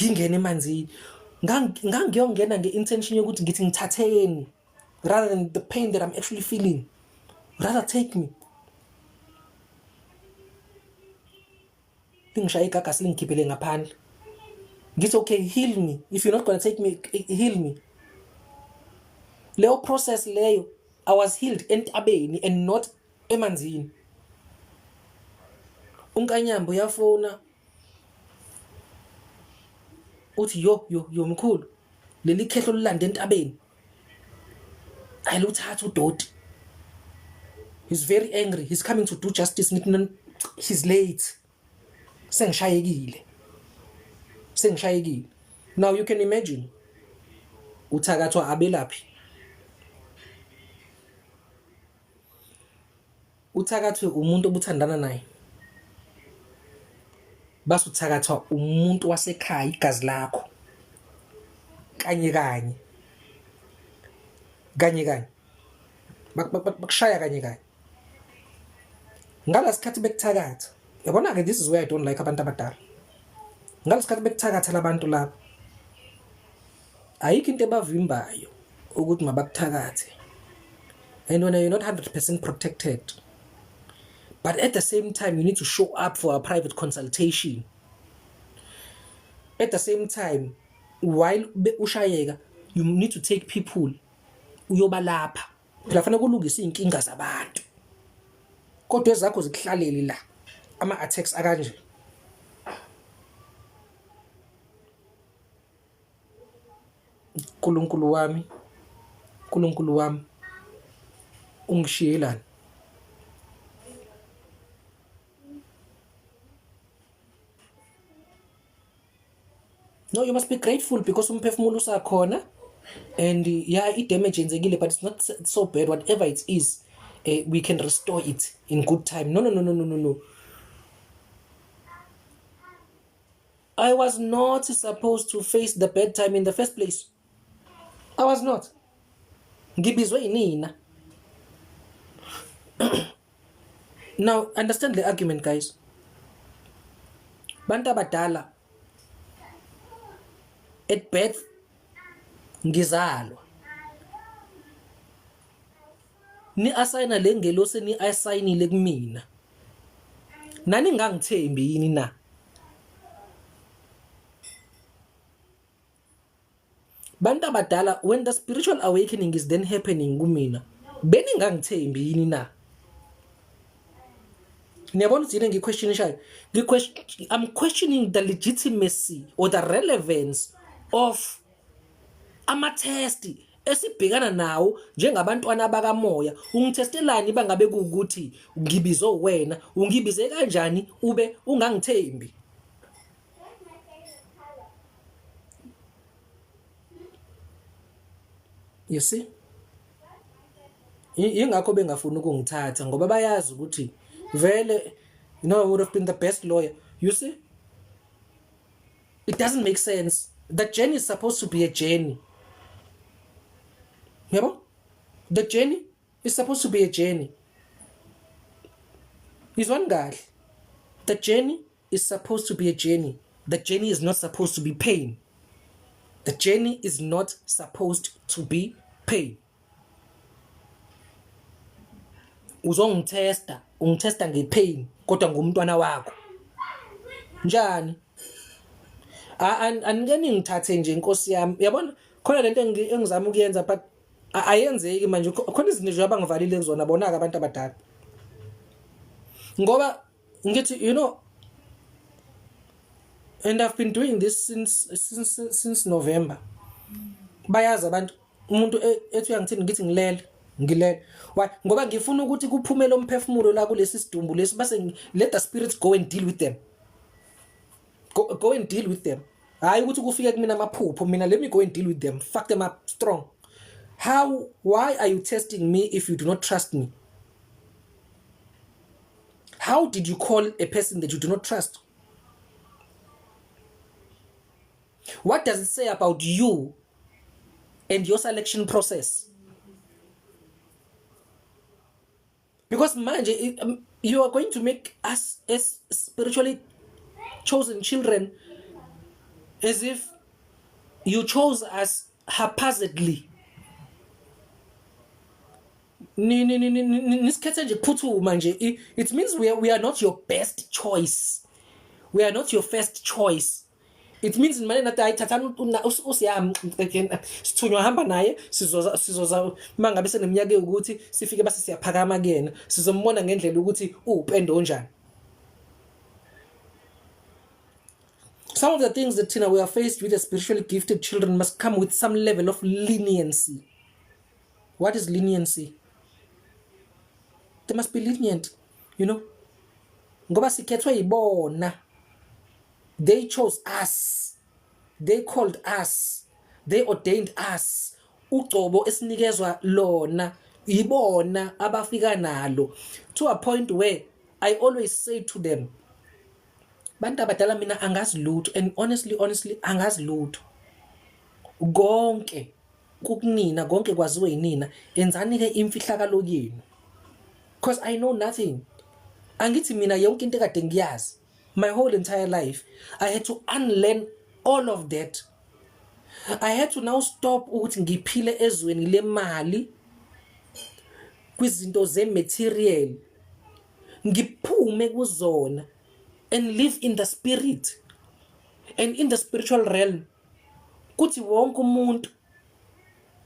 Ngingena emanzini. Ngangiyongena nge-intention yokuthi ngithi ngithatheni rather than the pain that I'm actually feeling. Rather take me. Lingishaya igagasi lingikhiphele ngaphandle. Ngithi okay heal me. If you're not going to take me heal me. Leyo process leyo I was healed entabeni and not emanzini. Unkanyamba uyafona uthi yo yo yo mkhulu leli khehlo lilande entabeni ayiluthatha udoti. He's very angry. He's coming to do justice. He's late. Sengishayekile, sengishayekile. Now you can imagine, uthakathwa abelaphi, uthakathwe umuntu obuthandana naye, base uthakathwa umuntu wasekhaya, igazi lakho, kanye kanye kanye kanye, bakushaya kanye kanye ngalasikhathi bekuthakatha. Yabona ke, this is where I don't like abantu abadala. Ngalesikhathi bekuthakatha labantu laba, ayikho into ebavimbayo ukuthi mabakuthakathe, and when you're not 100% protected, but at the same time you need to show up for a private consultation at the same time while ushayeka, you need to take people uyobalapha. Phela fanele kulungise iy'nkinga zabantu, kodwa ezakho zikuhlalele la, ama-attacks akanje. Nkulunkulu wami, Nkulunkulu wami, ungishiyelani? No, you must be grateful because umphefumulo usakhona and yeah, i-damage yenzekile, but it's not so bad. Whatever it is, we can restore it in good time. No, no, no, no, no, no, no. I was not supposed to face the bad time in the first place. I was not. Ngibizwe yinina. Now understand the argument, guys. Bantu abadala, at birth ngizalwa, ni assigna le ngelosi, ni assignile kumina, nani ngangithembi yini na? Bantu abadala, when the spiritual awakening is then happening kumina, beningangithembi yini na? Niyabona ukuthi yini engiyiquestionishayo? I'm questioning the legitimacy or the relevance of ama-test esibhekana nawo njengabantwana bakamoya. Ungithestelani bangabe kuwukuthi ngibizwe wena? Ungibize kanjani ube ungangithembi? You see, ingakho bengafuni ukungithatha, ngoba bayazi ukuthi vele I would have been the best lawyer. You see, it doesn't make sense. The journey is supposed to be a journey, yabo. The journey is supposed to be a journey. Izwani kahle, the journey is supposed to be a journey. The journey is not supposed to be pain. The journey is not supposed to be pain. Uzongithesta, ungithesta ngepain, kodwa ngumntwana wakho njani? Anike ningithathe nje, inkosi yami. Yabona, khona lento engizama ukuyenza, but ayenzeki manje. Khona izinto nje abangivalile kuzona bona-ke abantu abadala, ngoba ngithi, and I've been doing this since November. Bayazi abantu, umuntu ethi uyangithini, ngithi ngilele, ngilele. Why? Ngoba ngifuna ukuthi kuphume lo mphefumulo la kulesi sidumbu lesi, base let the spirits go and deal with them. Go, go and deal with them. Hayi ukuthi kufike kumina amaphupho mina. Let me go and deal with them, fuck them up strong. How? Why are you testing me if you do not trust me? How did you call a person that you do not trust? What does it say about you and your selection process? Because manje you are going to make us as spiritually chosen children as if you chose us haphazardly. Nisikhethe nje kuphuthuma nje. It means we are not your best choice, we are not your first choice. It means manje nathi, hayi, thathani usiyami, sithunywa, hamba naye, sizoza, sizoza mangabe seneminyaka ukuthi sifike, base siyaphakama kuyena, sizombona ngendlela ukuthi uwupende onjani. Some of the things that thina we are faced with as spiritually gifted children must come with some level of leniency. What is leniency? They must be lenient, ngoba sikhethwe yibona. They chose us. They called us. They ordained us. Ugcobo esinikezwa lona ibona abafika nalo to a point where I always say to them, bantu abadala mina angazi lutho, and honestly honestly angazi lutho. Konke kukunina, konke kwaziwe yinina, enzani ke imfihlakalo yenu, because I know nothing. Angithi mina yonke into ekade ngiyazi my whole entire life, I had to unlearn all of that. I had to now stop ukuthi ngiphile ezweni lemali, kwizinto ze-material, ngiphume kuzona and live in the spirit and in the spiritual realm. Kuthi wonke umuntu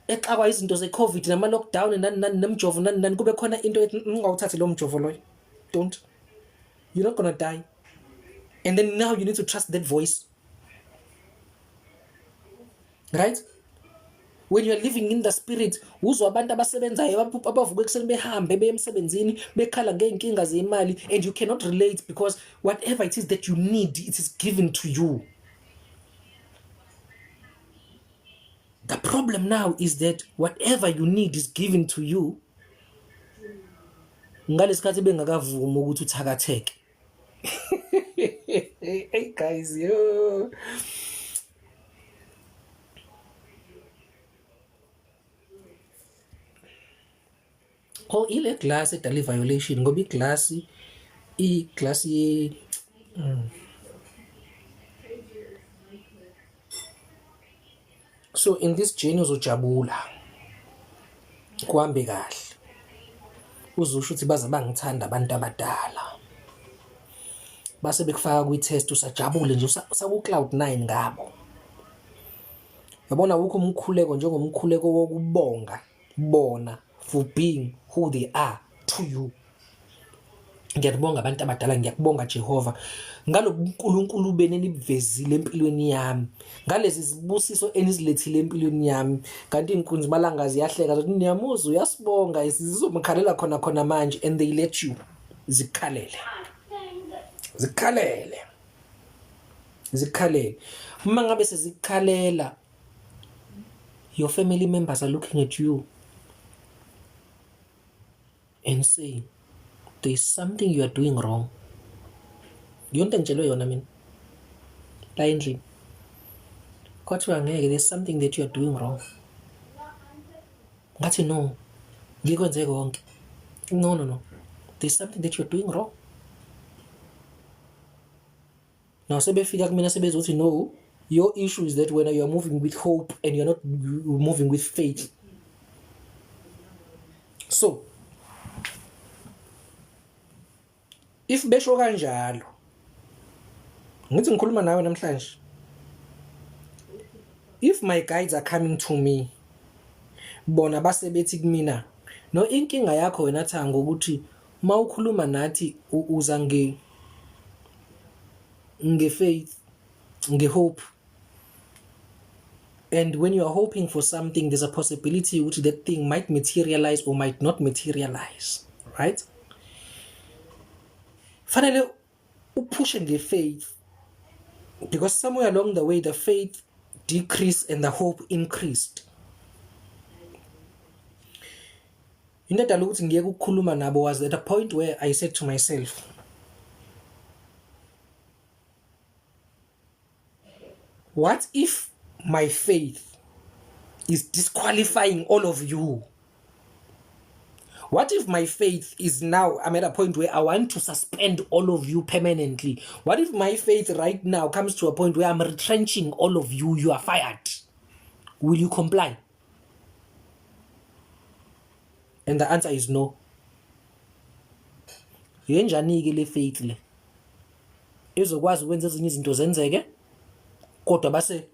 exakwa izinto ze-COVID nama-lockdown nani nani nemjovo nani nani, kube khona into ethi ungawuthathi lo mjovo loyo, don't, you're not gonna die. And then now you need to trust that voice, right? When you're living in the spirit, uzwa abantu abasebenzayo abavuka ekuseni behambe beye emsebenzini bekhala ngey'nkinga zemali, and you cannot relate because whatever it is that you need, it is given to you. The problem now is that whatever you need is given to you ngalesikhathi bengakavumi ukuthi uthakatheke. Hey guys, yo, oh, ile glass edala i-violation, ngoba iglass iglass ye So in this journey uzojabula, kuhambe kahle, uzosho ukuthi baze bangithanda abantu abadala, base bekufaka kwi-test usajabule nje, usaku-cloud nine ngabo. Yabona, awukho umkhuleko njengomkhuleko wokubonga bona for being who they are to you. Ngiyakubonga abantu abadala, ngiyakubonga Jehova ngalobu uNkulunkulu bene nibuvezile empilweni yami, ngalezi zibusiso enizilethile empilweni yami. Kanti inkunzi malanga ziyahleka zokuthi niyamuzwa uyasibonga, sizomkhalela khona khona manje, and they let you zikhalele, zikhalele, zikhalele. Uma ngabe sezikhalela, your family members are looking at you and saying there is something you are doing wrong. Yonke ngitshelwe yona mina la endlini, kwathiwa ngeke, there's something that you are doing wrong. Ngathi no, ngikwenze konke. No, no, no, there's something that you are doing wrong. Now sebefika kumina sebezothi no, your issue is that when you are moving with hope and you're not moving with faith. So if besho kanjalo, ngithi ngikhuluma nawe namhlanje, if my guides are coming to me, bona base bethi kumina, no, inkinga yakho wena Thango ukuthi mawukhuluma nathi uza nge-faith, nge-hope, and when you are hoping for something, there's a possibility ukuthi that thing might materialize or might not materialize, right? Fanele uphushe nge-faith, because somewhere along the way the faith decreased and the hope increased. Into edala ukuthi ngiyeke ukukhuluma nabo was at a point where I said to myself, what if my faith is disqualifying all of you? What if my faith is now, I'm at a point where I want to suspend all of you permanently? What if my faith right now comes to a point where I'm retrenching all of you, you are fired? Will you comply? And the answer is no. Yenjani-ke le faith le ezokwazi ukwenza ezinye izinto zenzeke, kodwa base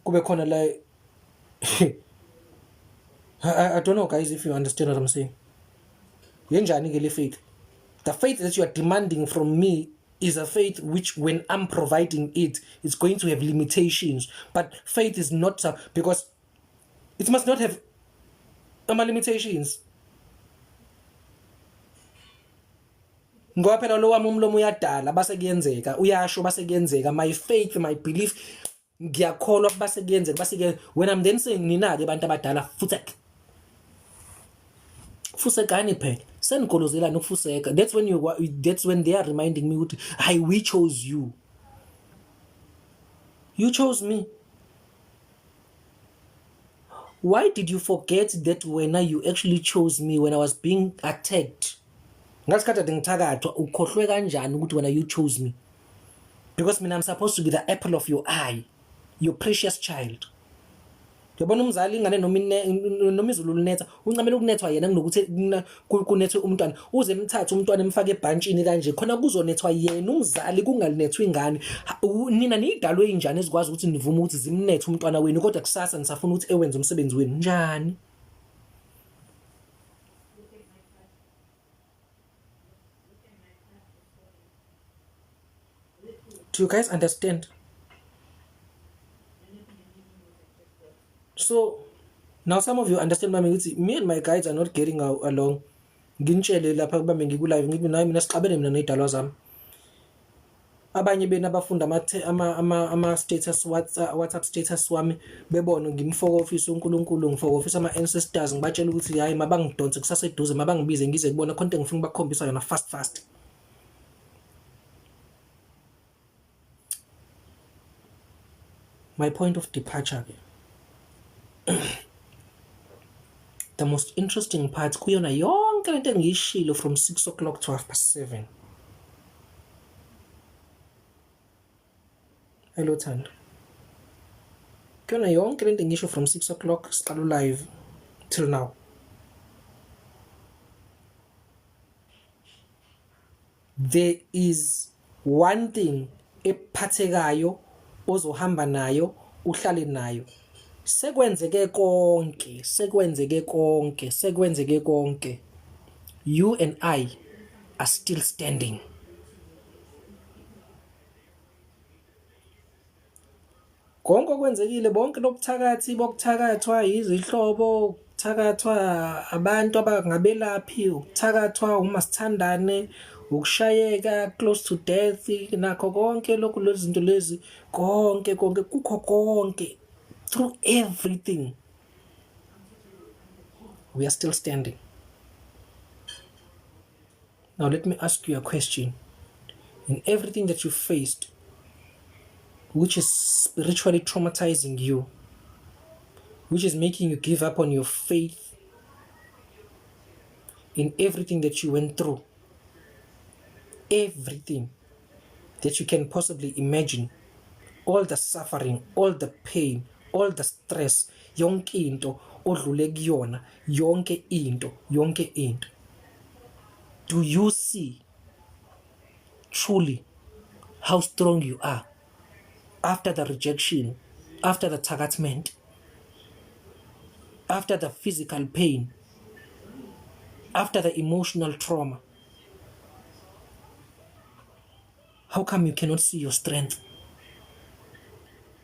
kube khona la? I don't know guys if you understand what I'm saying. Yenjani ke le faith? The faith that you are demanding from me is a faith which, when I'm providing it, it's going to have limitations. But faith is not, because it must not have ama limitations. Ngoba phela lo wami umlomo uyadala base kuyenzeka, uyasho base kuyenzeka. My faith, my belief, ngiyakholwa base kuyenzeka, base ke when I'm then saying nina ke bantu abadala futhi fusekani phela, senigolozelani ukufuseka. That's when they are reminding me ukuthi hayi, we chose you, you chose me. Why did you forget that when you actually chose me when I was being attacked? Ngasikhathi ade ngithakathwa, ukhohlwe kanjani ukuthi wena you chose me? Because mina I'm supposed to be the apple of your eye, your precious child. Uyabona umzali ingane noma noma izulu linetha, uncamela ukunethwa yena kunokuthi kunethwe umntwana. Uze emthathe umntwana emfake ebhantshini kanje khona kuzonethwa yena umzali, kungalinethwa ingane. Nina niyidalwe injani ezikwazi ukuthi nivume ukuthi zimnethe umntwana wenu, kodwa kusasa nisafuna ukuthi ewenze umsebenzi wenu njani? Do you guys understand? So now some of you understand mami ukuthi me and my guides are not getting along. Nginitshele lapha kubambe ngiku live ngithi nayi mina sixabene mina nezidalwa zami. Abanye benu abafunda ama status WhatsApp status wami bebona ngimfoka office uNkulunkulu, ngifoka office ama ancestors, ngibatshela ukuthi hayi mabangidonse kusaseduze, mabangibize ngize kubona khona into engifuna ukubakhombisa yona fast fast. My point of departure ke, the most interesting part kuyona yonke lento engiyishilo from 6 o'clock to half past 7. Hello Thando. Kuyona yonke lento engisho from 6 o'clock siqala live till now, there is one thing ephathekayo ozohamba nayo, uhlale nayo. Sekwenzeke konke, sekwenzeke konke, sekwenzeke konke, you and I are still standing. Konke okwenzekile, bonke lobuthakathi bokuthakathwa izihlobo, ukuthakathwa abantu abangabelaphi, ukuthakathwa umasithandane, ukushayeka close to death, nakho konke lokhu, lezi zinto lezi, konke konke, kukho konke, through everything we are still standing. Now let me ask you a question. In everything that you faced, which is spiritually traumatizing you, which is making you give up on your faith, in everything that you went through, everything that you can possibly imagine, all the suffering, all the pain, all the stress, yonke into odlule kuyona, yonke into, yonke into, do you see truly how strong you are after the rejection, after the thakathment, after the physical pain, after the emotional trauma? How come you cannot see your strength?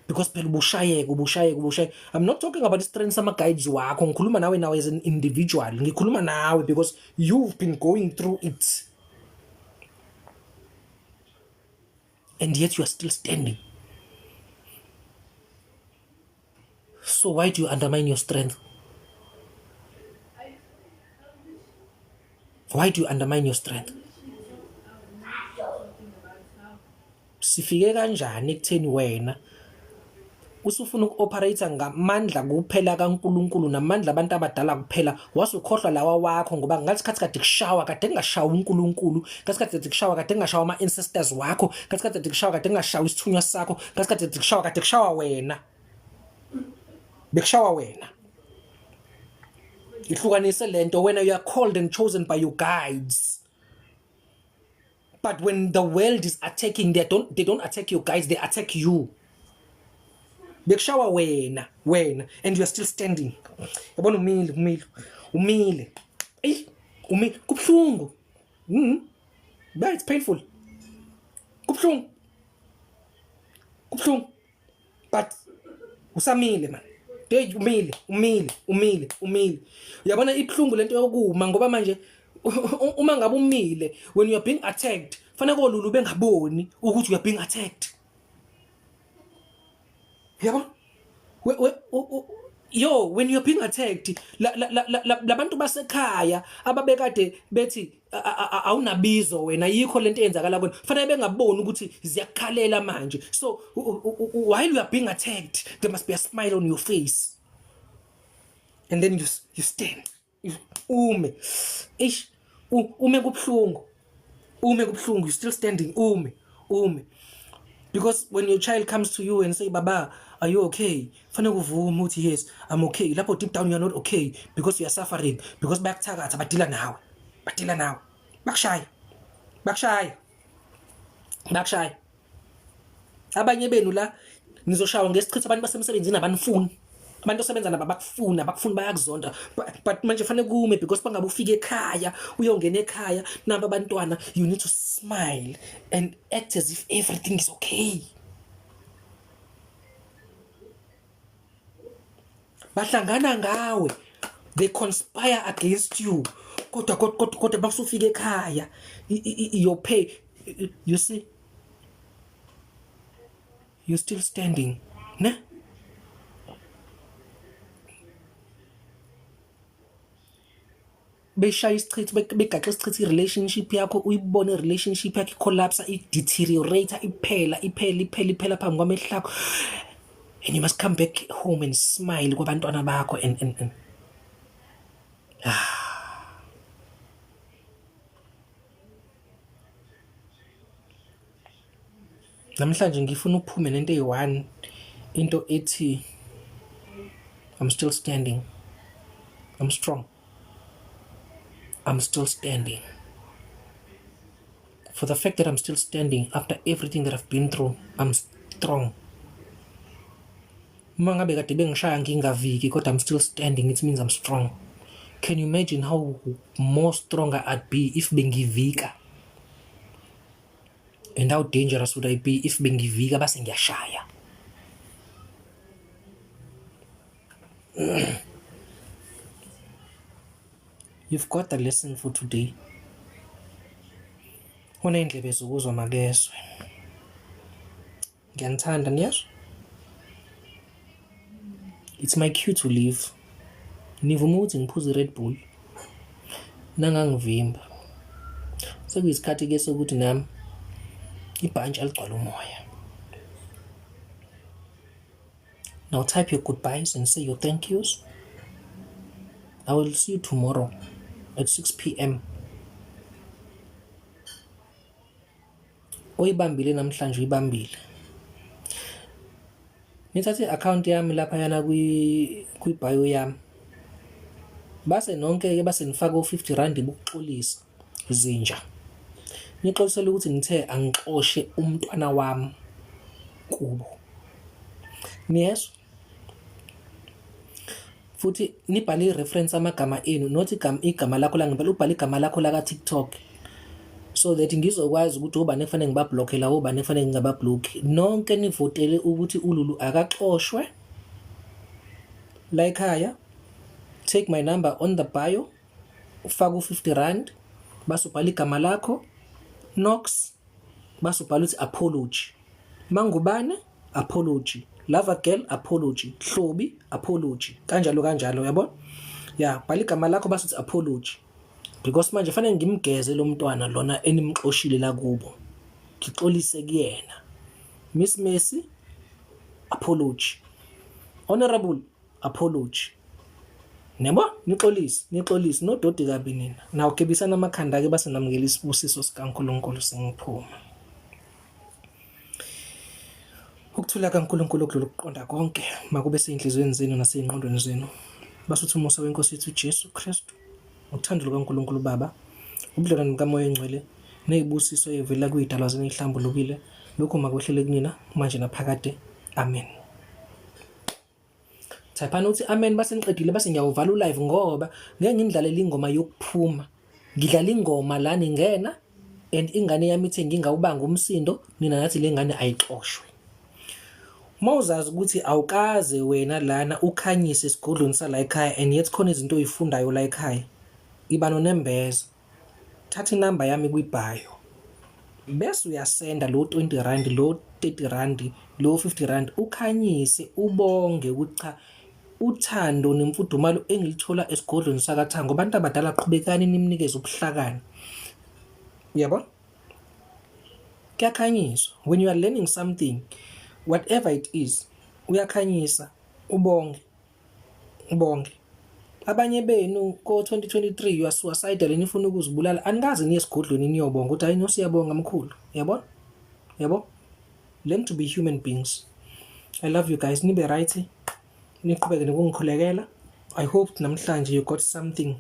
Because phela ubushayeka, ubushayeka, ubushayeka. I'm not talking about strength sama guides wakho, ngikhuluma nawe now as an individual. Ngikhuluma nawe because you've been going through it and yet you are still standing. So why do you undermine your strength? Why do you undermine your strength? Sifike kanjani ekutheni wena usufuna uku-operate ngamandla kuphela kaNkulunkulu namandla abantu abadala kuphela, wasukhohlwa lawa wakho? Ngoba ngasikhathi kade kushawa, kade kungashawa uNkulunkulu, ngasikhathi kade kushawa, kade kungashawa ama-ancestors wakho, ngasikhathi kade kushawa, kade kungashawa isithunywa sakho, ngasikhathi kade kushawa, kade kushawa wena, bekushawa wena. Ihlukanise lento. Wena, you are called and chosen by your guides, but when the world is attacking, they don't attack your guides, they attack you. Bekushawa wena, wena, and you are still standing. Yabona, umile, umile, umile. Eyi, umile. Kubuhlungu. Yeah, it's painful. Kubuhlungu, kubuhlungu, but usamile man. Hey, umile, umile, umile, umile. Uyabona, ibuhlungu lento yokuma ngoba manje Uma ngabe umile, when you are being attacked, fanele kolulu bengaboni ukuthi you are being attacked. Yabo? Yo, when you're being attacked, labantu basekhaya ababekade bethi awunabizo wena, yikho lento eyenzakala kuwena, fanele bengaboni ukuthi ziyakukhalela manje. So while you are being attacked, there must be a smile on your face, and then you stand, ume, ish, ume kubuhlungu, ume kubuhlungu, you still standing, ume, ume, because when your child comes to you and say, "Baba, are you okay?" fanele uvume ukuthi, "Yes, I'm okay." Lapho deep down you are not okay, because you are suffering, because bayakuthakatha, badila nawe, badila nawe, bakushaya, bakushaya, bakushaya. Abanye benu la nizoshawa ngesichitho, abantu basemsebenzini abanifuni, abantu osebenza nabo abakufuni, abakufuni, bayakuzonda. But manje fanele kume, because bangabe ufike ekhaya, uyongena ekhaya nabo abantwana, you need to smile and act as if everything is okay. Bahlangana ngawe, they conspire against you, kodwa kodwa kodwa basufika ekhaya, your pay, you see, you're still standing, ne? Beshaya isichitho, begaxa isichitho i-relationship yakho, uyibone i-relationship yakho i-collapse, i-deteriorate, iphela, iphela, iphela, iphela phambi kwamehlo akho, and you must come back home and smile kwabantwana bakho and ah. Namhlanje ngifuna uphume nento eyi-one, into ethi, "I'm still standing, I'm strong, I'm still standing." For the fact that I'm still standing after everything that I've been through, I'm strong. Uma ngabe kade bengishaya ngingaviki, kodwa I'm still standing, it means I'm strong. Can you imagine how more stronger I'd be if bengivika, and how dangerous would I be if bengivika base ngiyashaya? You've got the lesson for today. Oney'ndlebe zokuzwa makezwe. Ngiyanithanda, niyezwa? It's my cue to leave. Nivume ukuthi ngiphuze i-Red Bull, nangangivimba. Sekuyisikhathi-ke sokuthi nami ibhantshi aligcwale umoya. Now type your goodbyes and say your thank yous. I will see you tomorrow at 6 p.m. Oyibambile namhlanje uyibambile. Nithathe i-account yami laphayana kwi-bio yami. Base nonke-ke base nifake u-50 rand bokuxolisa zinja. Nixolisele ukuthi ngithe angixoshe umntwana wami kubo. Niyezwa? Futhi nibhale i-reference, amagama enu, not igama lakho langempela, ubhale igama lakho laka TikTok, so that ngizokwazi ukuthi obani ekufanele ngibablockhe la, obani ekufanele ngingabablock. Nonke nivotele ukuthi uLulu akaxoshwe la ekhaya. Take my number on the bio, ufake u-50 rand, base ubhala igama lakho, Nox, base ubhala ukuthi apology. Mangubane apology, Lava Girl apology, Hlobi apology, kanjalo kanjalo, yabo? Ya, bhala igama lakho base uthi apology, because manje fanele ngimgeze lo mntwana lona enimxoshile la kubo, ngixolise kuyena. Miss Messi apology, Honorable apology, niyabo? Nixolise, nixolise, nododi kabi nina. Naw gebisana amakhanda ke, base namukela isibusiso sikaNkulunkulu. Sengiphuma. Ukuthula kaNkulunkulu okudlula ukuqonda konke makube sey'nhliziyweni zenu nasey'ngqondweni zenu. Basuthi umusa wenkosi yethu uJesu Kristu, uthando lukaNkulunkulu Baba, ubudlelwane bukaMoya oNgcwele, ney'busiso ey'vela kuyidalwa zenu ey'hlambulukile, lokhu makwehlele kunina manje naphakade. Amen. Typhani uthi amen, base niqedile, base ngiyawuvala ulive, ngoba ngeke ngindlalele ingoma yokuphuma. Ngidlala ingoma la ningena, and ingane yami ithe ngingawubanga umsindo, nina nathi le ngane ayixoshwe. Uma uzazi ukuthi awukaze wena lana ukhanyise esigodlweni sala ekhaya, and yet khona izinto oyifundayo la ekhaya, iba nonembeza. Thatha inamba yami kwi-bio bese uyasenda lo 20 rand, lo 30 rand, lo 50 rand, ukhanyise, ubonge ukuthi cha, uthando nemfudumalo engilithola esigodlweni sakaThango. Abantu abadala, qhubekani nimnikeze ubuhlakani, uyabona? Kuyakhanyiswa when you are learning something, whatever it is, uyakhanyisa, ubonge, ubonge. Abanye benu ko-2023 you are suicidal, nifuna ukuzibulala, anikaze niye esigodlweni niyobonga ukuthi hayi no, siyabonga mkhulu, uyabona? Yabo, learn to be human beings. I love you guys, nibe right, niqhubeke nokungikhulekela. I hope namhlanje you got something.